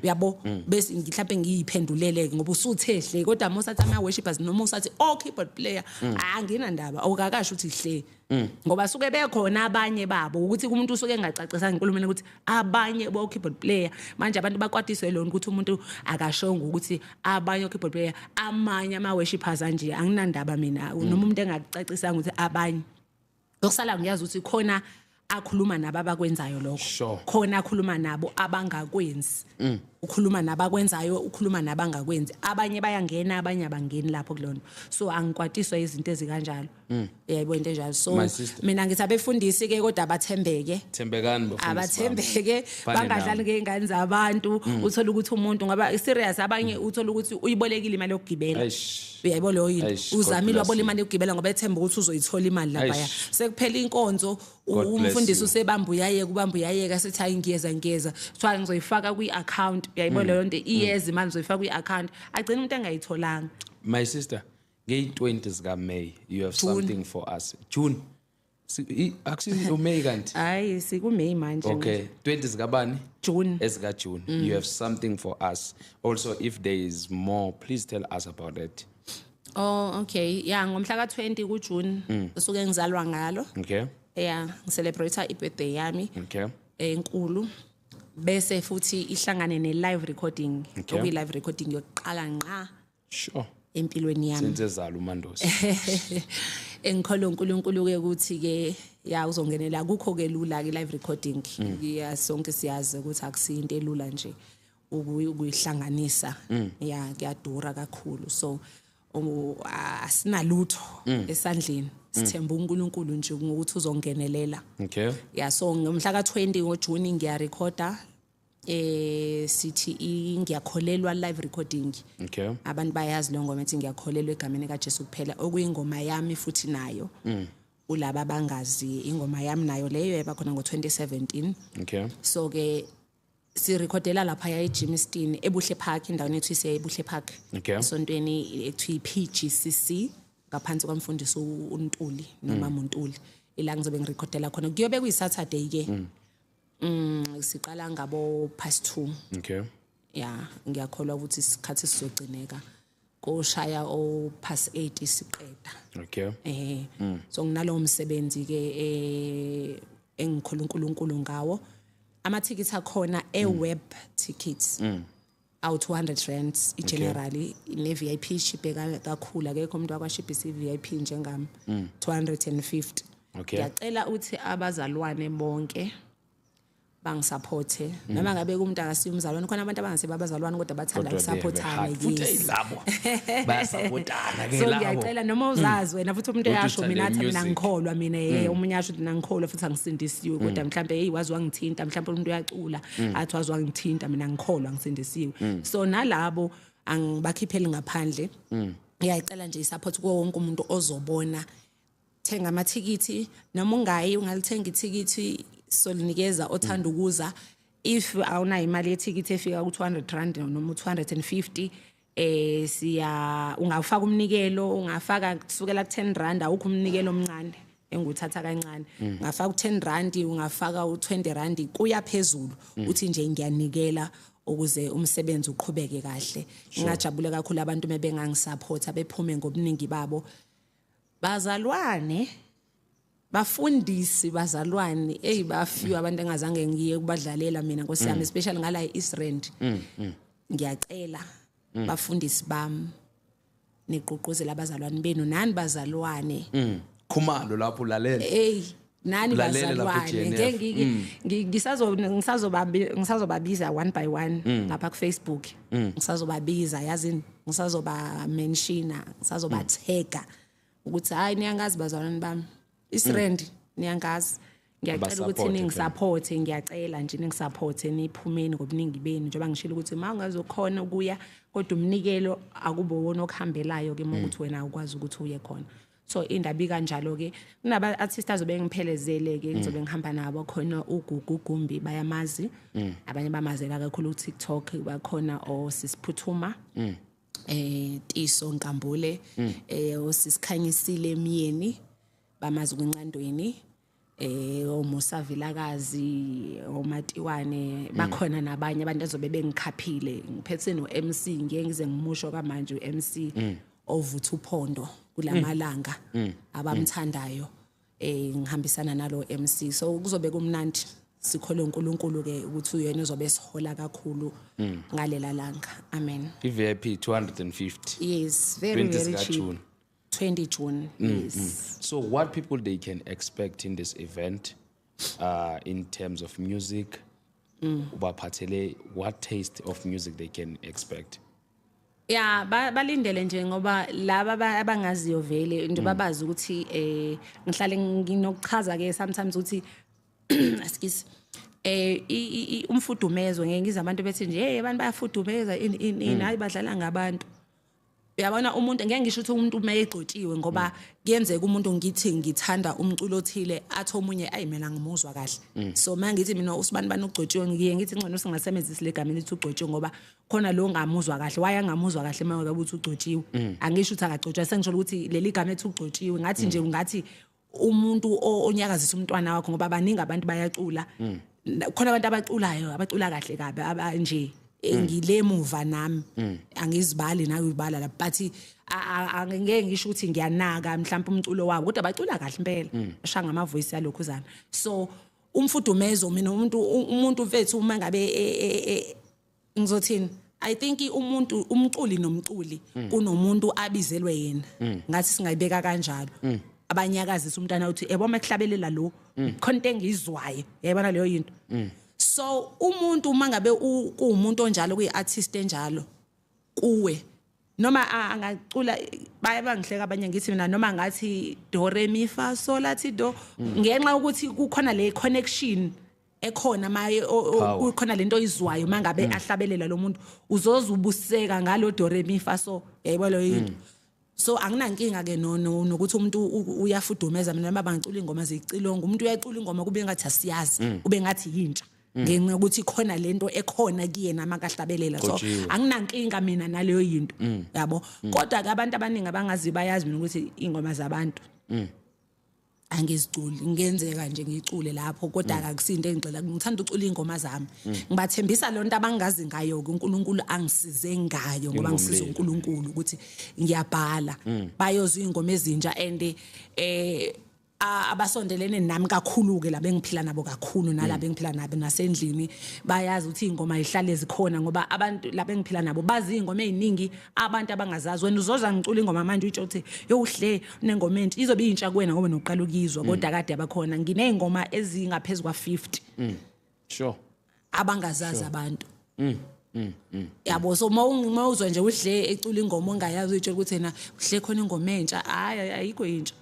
S1: uyabo, bese mhlawumbe ngiyiphendulele ngoba usuthe hle. Kodwa uma usathi ama-worshippers noma usathi, oh, keyboard player, anginandaba, awukakasho ukuthi hle, ngoba suke bekhona abanye babo ukuthi umuntu usuke engacacisanga enkulumeni ukuthi abanye bo-keyboard player. Manje abantu bakwatiswe lona ukuthi umuntu akashongo ukuthi abanye o-keyboard player, amanye ama-worshippers anje. Anginandaba mina noma umuntu engakucacisanga ukuthi abanye. Okusala ngiyazi ukuthi khona akhuluma nabo abakwenzayo lokho. Khona akhuluma nabo abangakwenzi, ukhuluma nabakwenzayo, ukhuluma nabangakwenzi. Abanye bayangena, abanye abangeni lapho kulona. So angikwatiswa izinto ezikanjalo, uyayibona into enjalo. So
S2: My sister.
S1: mina ngithi abefundisi ke kodwa abathembeke.
S2: Thembekani, bafundisi bami.
S1: Abathembeke.
S2: Fane
S1: Bangadlali
S2: nami.
S1: ngey'ngane zabantu. Uthola ukuthi umuntu ngoba serious, abanye uthola ukuthi uyibolekile imali yokugibela.
S2: Eish.
S1: Uyayibona leyo yinto?
S2: Eish, God
S1: Uzamile,
S2: bless
S1: wabola
S2: you.
S1: imali yokugibela ngoba ethemba ukuthi uzoyithola imali laphaya.
S2: Eish.
S1: Sekuphela inkonzo,
S2: God bless
S1: umfundisi
S2: you.
S1: usebamba uyayeka, ubamba uyayeka, sithi, hayi, ngiyeza, ngiyeza, kuthiwa ngizoyifaka kwi-account. Uyayibona leyo nto? Iyeza imali, ngizoyifaka kwi-account, agcina umuntu engayitholanga.
S2: My sister, ngeyi-20 zika-May you have
S1: June.
S2: something for us. June. Akusi uMay kanti?
S1: Hayi, sikuMay manje.
S2: Okay, 20 zikabani?
S1: June.
S2: Ezika June. You have something for us. Also, if there is more, please tell us about it.
S1: Oh, okay. Yeah, ngomhla ka-20 kuJune usuke ngizalwa ngalo. Yeah, ngicelebrate i-birthday yami enkulu. Bese futhi ihlangane ne-live recording. Okuyi-live recording yokuqala ngqa empilweni yami.
S2: Since ezalwa uMandosi.
S1: Engikholwa uNkulunkulu ke ukuthi ke ya uzongenela, akukho ke lula ke live recording. Ya, sonke siyazi ukuthi akusinto elula nje ukuyihlanganisa. Ya, kuyadura kakhulu. So asinalutho esandleni. Sithemba uNkulunkulu nje ngokuthi uzongenelela. Ya, so ngomhla ka20 ngoJune ngiyarekhoda, sithi ngiyakholelwa live recording. Abantu bayazi lo ngoma ethi "Ngiyakholelwa egameni kaJesu kuphela", okuyingoma yami futhi nayo. Ulaba abangazi, ingoma yami nayo leyo yaba khona ngo2017. So ke sirekhodela lapha ya eGermiston, eBuhle Park, indawo ethu isiya eBuhle Park. Esontweni ekuthiwa iPGCC, ngaphansi kwamfundisi uNtuli noma Muntuli. Ila ngizobe ngirekhodela khona, kuyobe kuyi Saturday ke. Siqala ngabo past 2. Ya, ngiyakholwa ukuthi isikhathi sizogcineka koshaya o past 8 siqeda. So nginalowo msebenzi ke engikholwa uNkulunkulu ngawo. Amathikithi akhona e-web tickets awu 200 rands i-generally, ne-VIP shiphe kakhulu, akekho umuntu akwashibhisa i-VIP njengami, 250. Ngiyacela ukuthi abazalwane bonke bangisupporte, noma ngabe umuntu akasiyo umzalwane, khona abantu abangasibo abazalwane kodwa bathanda
S2: Kodwa they have a
S1: ukusupportana.
S2: heart. Futhi labo bayasupportana ke
S1: So
S2: labo.
S1: ngiyacela, noma uzazi wena futhi umuntu
S2: Uthi
S1: eyasho
S2: uthanda
S1: mina athi mina
S2: i-music.
S1: ngikholwa mina, omunye asho ukuthi mina ngikholwa futhi angisindisiwe, kodwa mhlambe hey, wazi wangithinta, mhlambe umuntu uyacula athi wazi wangithinta, mina ngikholwa, ngisindisiwe. So nalabo angibakhipheli ngaphandle. Ngiyacela nje isupport kuwo wonke umuntu ozobona. Thenga amathikithi, noma ungayi, ungalithenga ithikithi, solinikeza othanda ukuza. If awunayo imali yethikithi efika ku-200 rand noma u-250, siya ungafaka umnikelo, ungafaka kusukela ku-10 rand, awukho umnikelo omncane engiwuthatha kancane. Ungafaka u-10 rand, ungafaka u-20 rand kuya phezulu, uthi nje ngiyanikela ukuze umsebenzi uqhubeke kahle. Ngingajabula kakhulu abantu mebengangisupporta, bephume ngobuningi babo, bazalwane, bafundisi, bazalwane. Ey, bafiwe abantu engazange ngiye kubadlalela mina, nkosi yami, especially ngala e-East Rand. Ngiyacela bafundisi bami, niqhuquzela abazalwane benu, nani bazalwane.
S2: Khumalo lapho ulalela.
S1: Ey, nani
S2: Ulalela lapho
S1: bazalwane,
S2: i-GNF.
S1: ngeke ngisazobabiza one by one lapha ku Facebook, ngisazobabiza, yazini, ngisazoba mentiona, ngisazobatega ukuthi hayi, niyangazi bazalwane bami, East Rand niyangazi. Ngiyacela ukuthi
S2: Basupporte.
S1: Ningisupport, ngiyacela nje ningisupport, niphumeni ngobuningi benu, njengoba ngishilo ukuthi uma ungazokhona ukuya kodwa umnikelo akube wona okuhambelayo ke uma ukuthi wena awukwazi ukuthi uye khona. So indaba ikanjalo ke. Kunaba artists azobe ngiphelezele ke, ngizobe ngihamba nabo khona, uGugu Gumbi bayamazi, abanye bamazela kakhulu ku TikTok, bakhona osisiphuthuma, Tiso Nkambule, osisikhanyisile Myeni, bamazi kwincandweni, oMusa Vilakazi, oMatiwane bakhona, nabanye abantu azobe bengikhaphile. Ngiphethe no MC, ngeke ngize ngimusho kamanje, uMC ovutha uphondo kulamalanga abamthandayo, ngihambisana nalo MC. So kuzobe kumnandi, sikholwe uNkulunkulu ke ukuthi uyena uzobe sihola kakhulu ngalela langa. Amen.
S2: I-VIP 250.
S1: Yes, very
S2: 20
S1: very
S2: zika
S1: cheap.
S2: June.
S1: 20 June, yes.
S2: So what people they can expect in this event, in terms of music, ubaphathele what taste of music they can expect?
S1: Ya, balindele nje ngoba laba abangaziyo vele nje babazi ukuthi ngihlale nginokuchaza ke sometimes ukuthi, excuse, umfudumezo, ngeke ngize abantu bethi nje hey, abantu bayafudumeza in in in, hayi, badlala ngabantu. Uyabona, umuntu ngeke ngisho ukuthi umuntu uma egcotshiwe, ngoba kuyenzeka umuntu ngithi ngithanda umculo othile, athi omunye ayi, mina ngimuzwa kahle. So uma ngithi mina usibani bani ugcotshiwe, ngiye ngithi ngcono singasebenzisi legama elithi ugcotshiwe, ngoba khona lo ngamuzwa kahle, waye angamuzwa kahle uma ngabe uthi ugcotshiwe. Angisho ukuthi akagcotshwa, sengisho ukuthi leli gama ethi ugcotshiwe ngathi nje ungathi Umuntu onyakazisa umntwana wakho, ngoba baningi abantu bayacula. Khona abantu abaculayo, abacula kahle kabi, abanje ngile muva nami angizibali nawe uyibala la, but angeke ngisho ukuthi ngiyanaka mhlawumbe umculo wabo, kodwa bacula kahle impela, bashaya ngama voice yalokhuzana. So umfudumezo, mina umuntu mfethu, uma ngabe ngizothini, I think umuntu, umculi nomculi, kunomuntu abizelwe yena, ngathi singayibeka kanjalo, abanyakazisa umntana uthi yebo, mekuhlabelela lo, khona into engizwayo, yayibona leyo yinto. So umuntu uma ngabe kuwumuntu onjalo, kuyi-artist enjalo kuwe, noma angacula, baye bangihleka abanye, ngithi mina noma ngathi do re mi fa sol la ti do, ngenxa yokuthi kukhona le connection ekhona maye
S2: Power.
S1: Kukhona lento oyizwayo mangabe ahlabelela lo muntu, uzoze ubuseka ngalo do re mi fa so, yayibona leyo into. So anginankinga ke no nokuthi umuntu uyafudumeza. Mina noma bangicula ingoma zicilongo, umuntu uyacula ingoma kube ngathi asiyazi, kube ngathi yintsha, ngenxa yokuthi khona lento ekhona kuyena makahlabelela. So
S2: Gcotshiwe.
S1: anginankinga mina naleyo yinto, yabo. Kodwa ke abantu abaningi abangazi bayazi mina ukuthi ingoma zabantu angiziculi. Ngenzeka nje ngicule lapho, kodwa akusinto engigxila. Ngithanda ukucula ingoma zami. Ngibathembisa lonto abangazi ngayo ke, uNkulunkulu angisize ngayo, ngoba ngisiza
S2: Ingomlilo.
S1: uNkulunkulu ukuthi ngiyabhala, bayozwa ingoma ezintsha. And abasondelene nami kakhulu ke, laba engiphila nabo kakhulu nalaba engiphila nabo nasendlini, bayazi ukuthi ingoma ihlale zikhona, ngoba abantu laba engiphila nabo bazi ingoma eziningi abantu abangazazi. Wena uzoza ngicula ingoma manje, uyitsho ukuthi yo, uhle unengoma entsha, izobe intsha kuwena ngoba noqala ukuyizwa, kodwa kade abakhona. Nginezingoma ezingaphezulu kwa 50 abangazazi abantu, yabo. So mawuzwa nje uhle ecula ingoma ongayazi, uyitshela ukuthi yena uhle khona ingoma entsha. Hayi, ayikho intsha,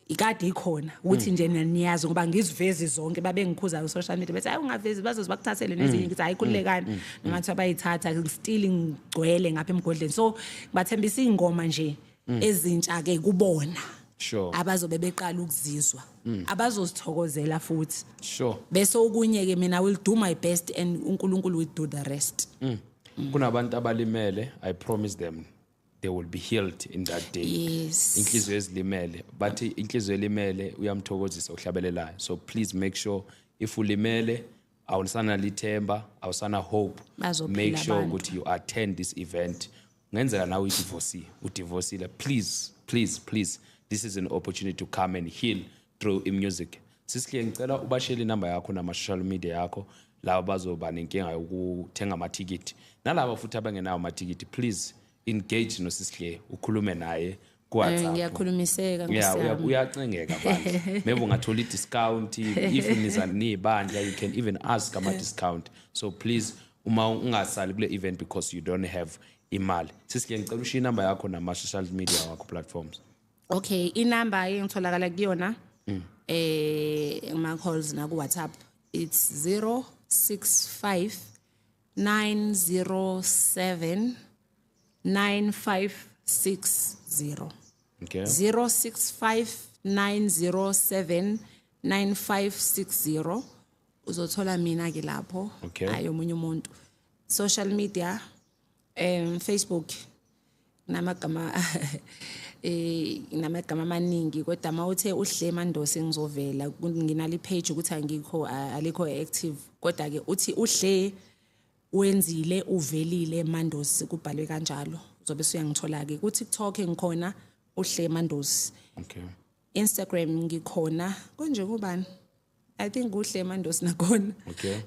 S1: ikade ikhona, ukuthi nje niyazi ngoba ngizivezi zonke. Babe ngikhuza ku social media bethi, "Hayi, ungavezi, bazoze bakuthathele nezinye." Ngithi, "Hayi, khululekani, noma kuthiwa bayithatha, still ngigcwele ngapha emgodleni." So bathembisa ingoma nje ezintsha ke kubona abazobe beqala ukuzizwa, abazozithokozela futhi. Bese okunye ke, mina will do my best and uNkulunkulu will do the rest.
S2: Kunabantu abalimele, I promise them they will be healed in that day. Inhliziyo ezilimele, bathi inhliziyo elimele uyamthokozisa uhlabelelayo. So please make sure, if ulimele, awusana lithemba, awusana hope,
S1: Bazophila
S2: make sure
S1: abantu.
S2: ukuthi you attend this event. Ngenzeka nawe udivorcee, udivorcile, please, please, please, this is an opportunity to come and heal through music. Sisihle, ngicela ubashele inamba yakho nama-social media yakho, laba bazoba nenkinga yokuthenga amathikithi, nalaba futhi abangenawo amathikithi. Please engage noSisihle, ukhulume naye ku-WhatsApp.
S1: Ngiyakhulumiseka,
S2: Yeah.
S1: Nkosi yami.
S2: Uyacengeka bandla, maybe ungathola i-discount if niza niyibandla. You can even ask ama-discount. So please, uma ungasali kule event because you don't have imali. Sisihle, ngicela ushiye inamba yakho nama-social media wakho platforms.
S1: Okay, inamba engitholakala kuyona ama calls na ku WhatsApp, it's 065 907 9560. 065 907 9560, uzothola mina ke lapho. Hayi omunye umuntu. Social media, Facebook, namagama amaningi, kodwa mawuthe uhle Mandosi ngizovela. Nginali page ukuthi angikho, alikho active, kodwa ke uthi uhle wenzile uvelile Mandosi, kubhalwe kanjalo, uzobe usuyangithola ke. Ku TikTok ngikhona, uhle Mandosi. Instagram ngikhona konje, kubani, I think uhle Mandosi nakhona.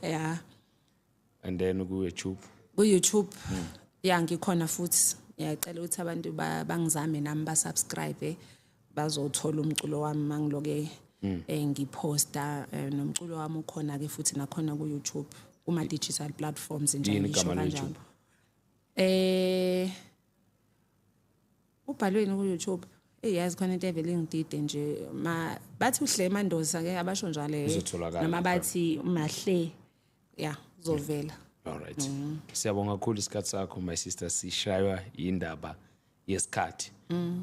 S1: Yeah.
S2: And then ku-YouTube?
S1: Ku YouTube ya, ngikhona futhi. Ngiyacela ukuthi abantu bangizame nami, ba subscribe, bazothola umculo wami mangiloke ngiposta, nomculo wami ukhona ke futhi nakhona ku YouTube, kuma digital platforms nje.
S2: Yini
S1: Ngisho
S2: igama
S1: kanjalo.
S2: le-YouTube?
S1: Ubhalweni ku YouTube, yazi khona into evele ngidide nje, ma bathi uhle Mandosi ake abasho njalo,
S2: Uzotholakala
S1: noma
S2: lapha.
S1: bathi mahle, ya, uzovela.
S2: All right, siyabonga kakhulu isikhathi sakho, my sister. Sishaywa indaba yesikhathi.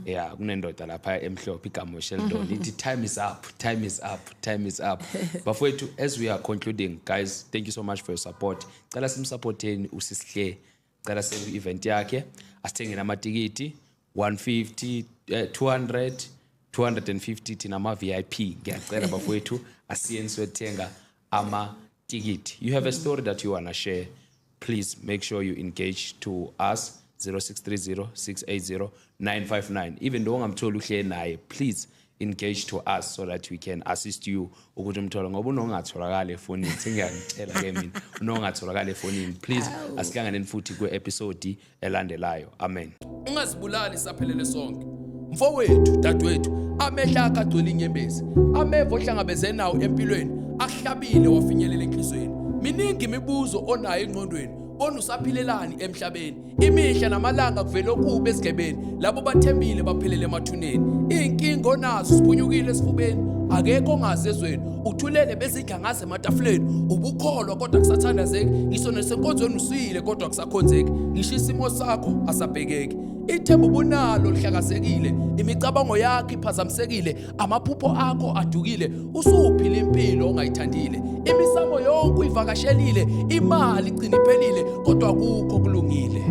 S2: Yeah, kunendoda lapha emhlophe, igama Sheldon, ithi, "Time is up, time is up, time is up." Bafowethu, as we are concluding, guys, thank you so much for your support. Cela simsupporteni uSisihle, cela se event yakhe, asithengeni amatikiti 150, 200. 250 thina ama VIP. Ngiyacela bafowethu, asiyeni siyothenga ama-ticket. You have a story that you wanna share, please make sure you engage to us, 0630 680 959. Even though ungamtholi uhleli naye, please engage to us so that we can assist you ukuthi umthole, ngoba unongatholakali efonini. Sengiyangitshela ke mina, unongatholakali efonini. Please, asihlanganeni futhi kwe-episode elandelayo. Amen.
S4: Ungazibulali, saphelele sonke. Mfowethu, dadewethu, amehlo akho agcwele inyembezi, ameva ohlangabeze nawo empilweni akuhlabile wafinyelela enhliziyweni. Miningi imibuzo onayo engqondweni, bona usaphilelani emhlabeni? Imihla namalanga kuvele okubi esigebeni, labo bathembile baphelele emathuneni. Iy'nkinga onazo siphunyukile esifubeni, akekho ongazi ezweni, uthulele bezidla ngazo ematafuleni. Ubukholwa kodwa kusathandazeki, ngisho nasenkonzweni usuyile kodwa kusakhonzeki, ngisho isimo sakho asabhekeki. Ithemba ubunalo lihlakazekile, imicabango yakho iphazamisekile, amaphupho akho adukile, usuphila impilo ongayithandile, imisamo yonke uyivakashelile, imali igcina iphelile, kodwa kukho kulungile.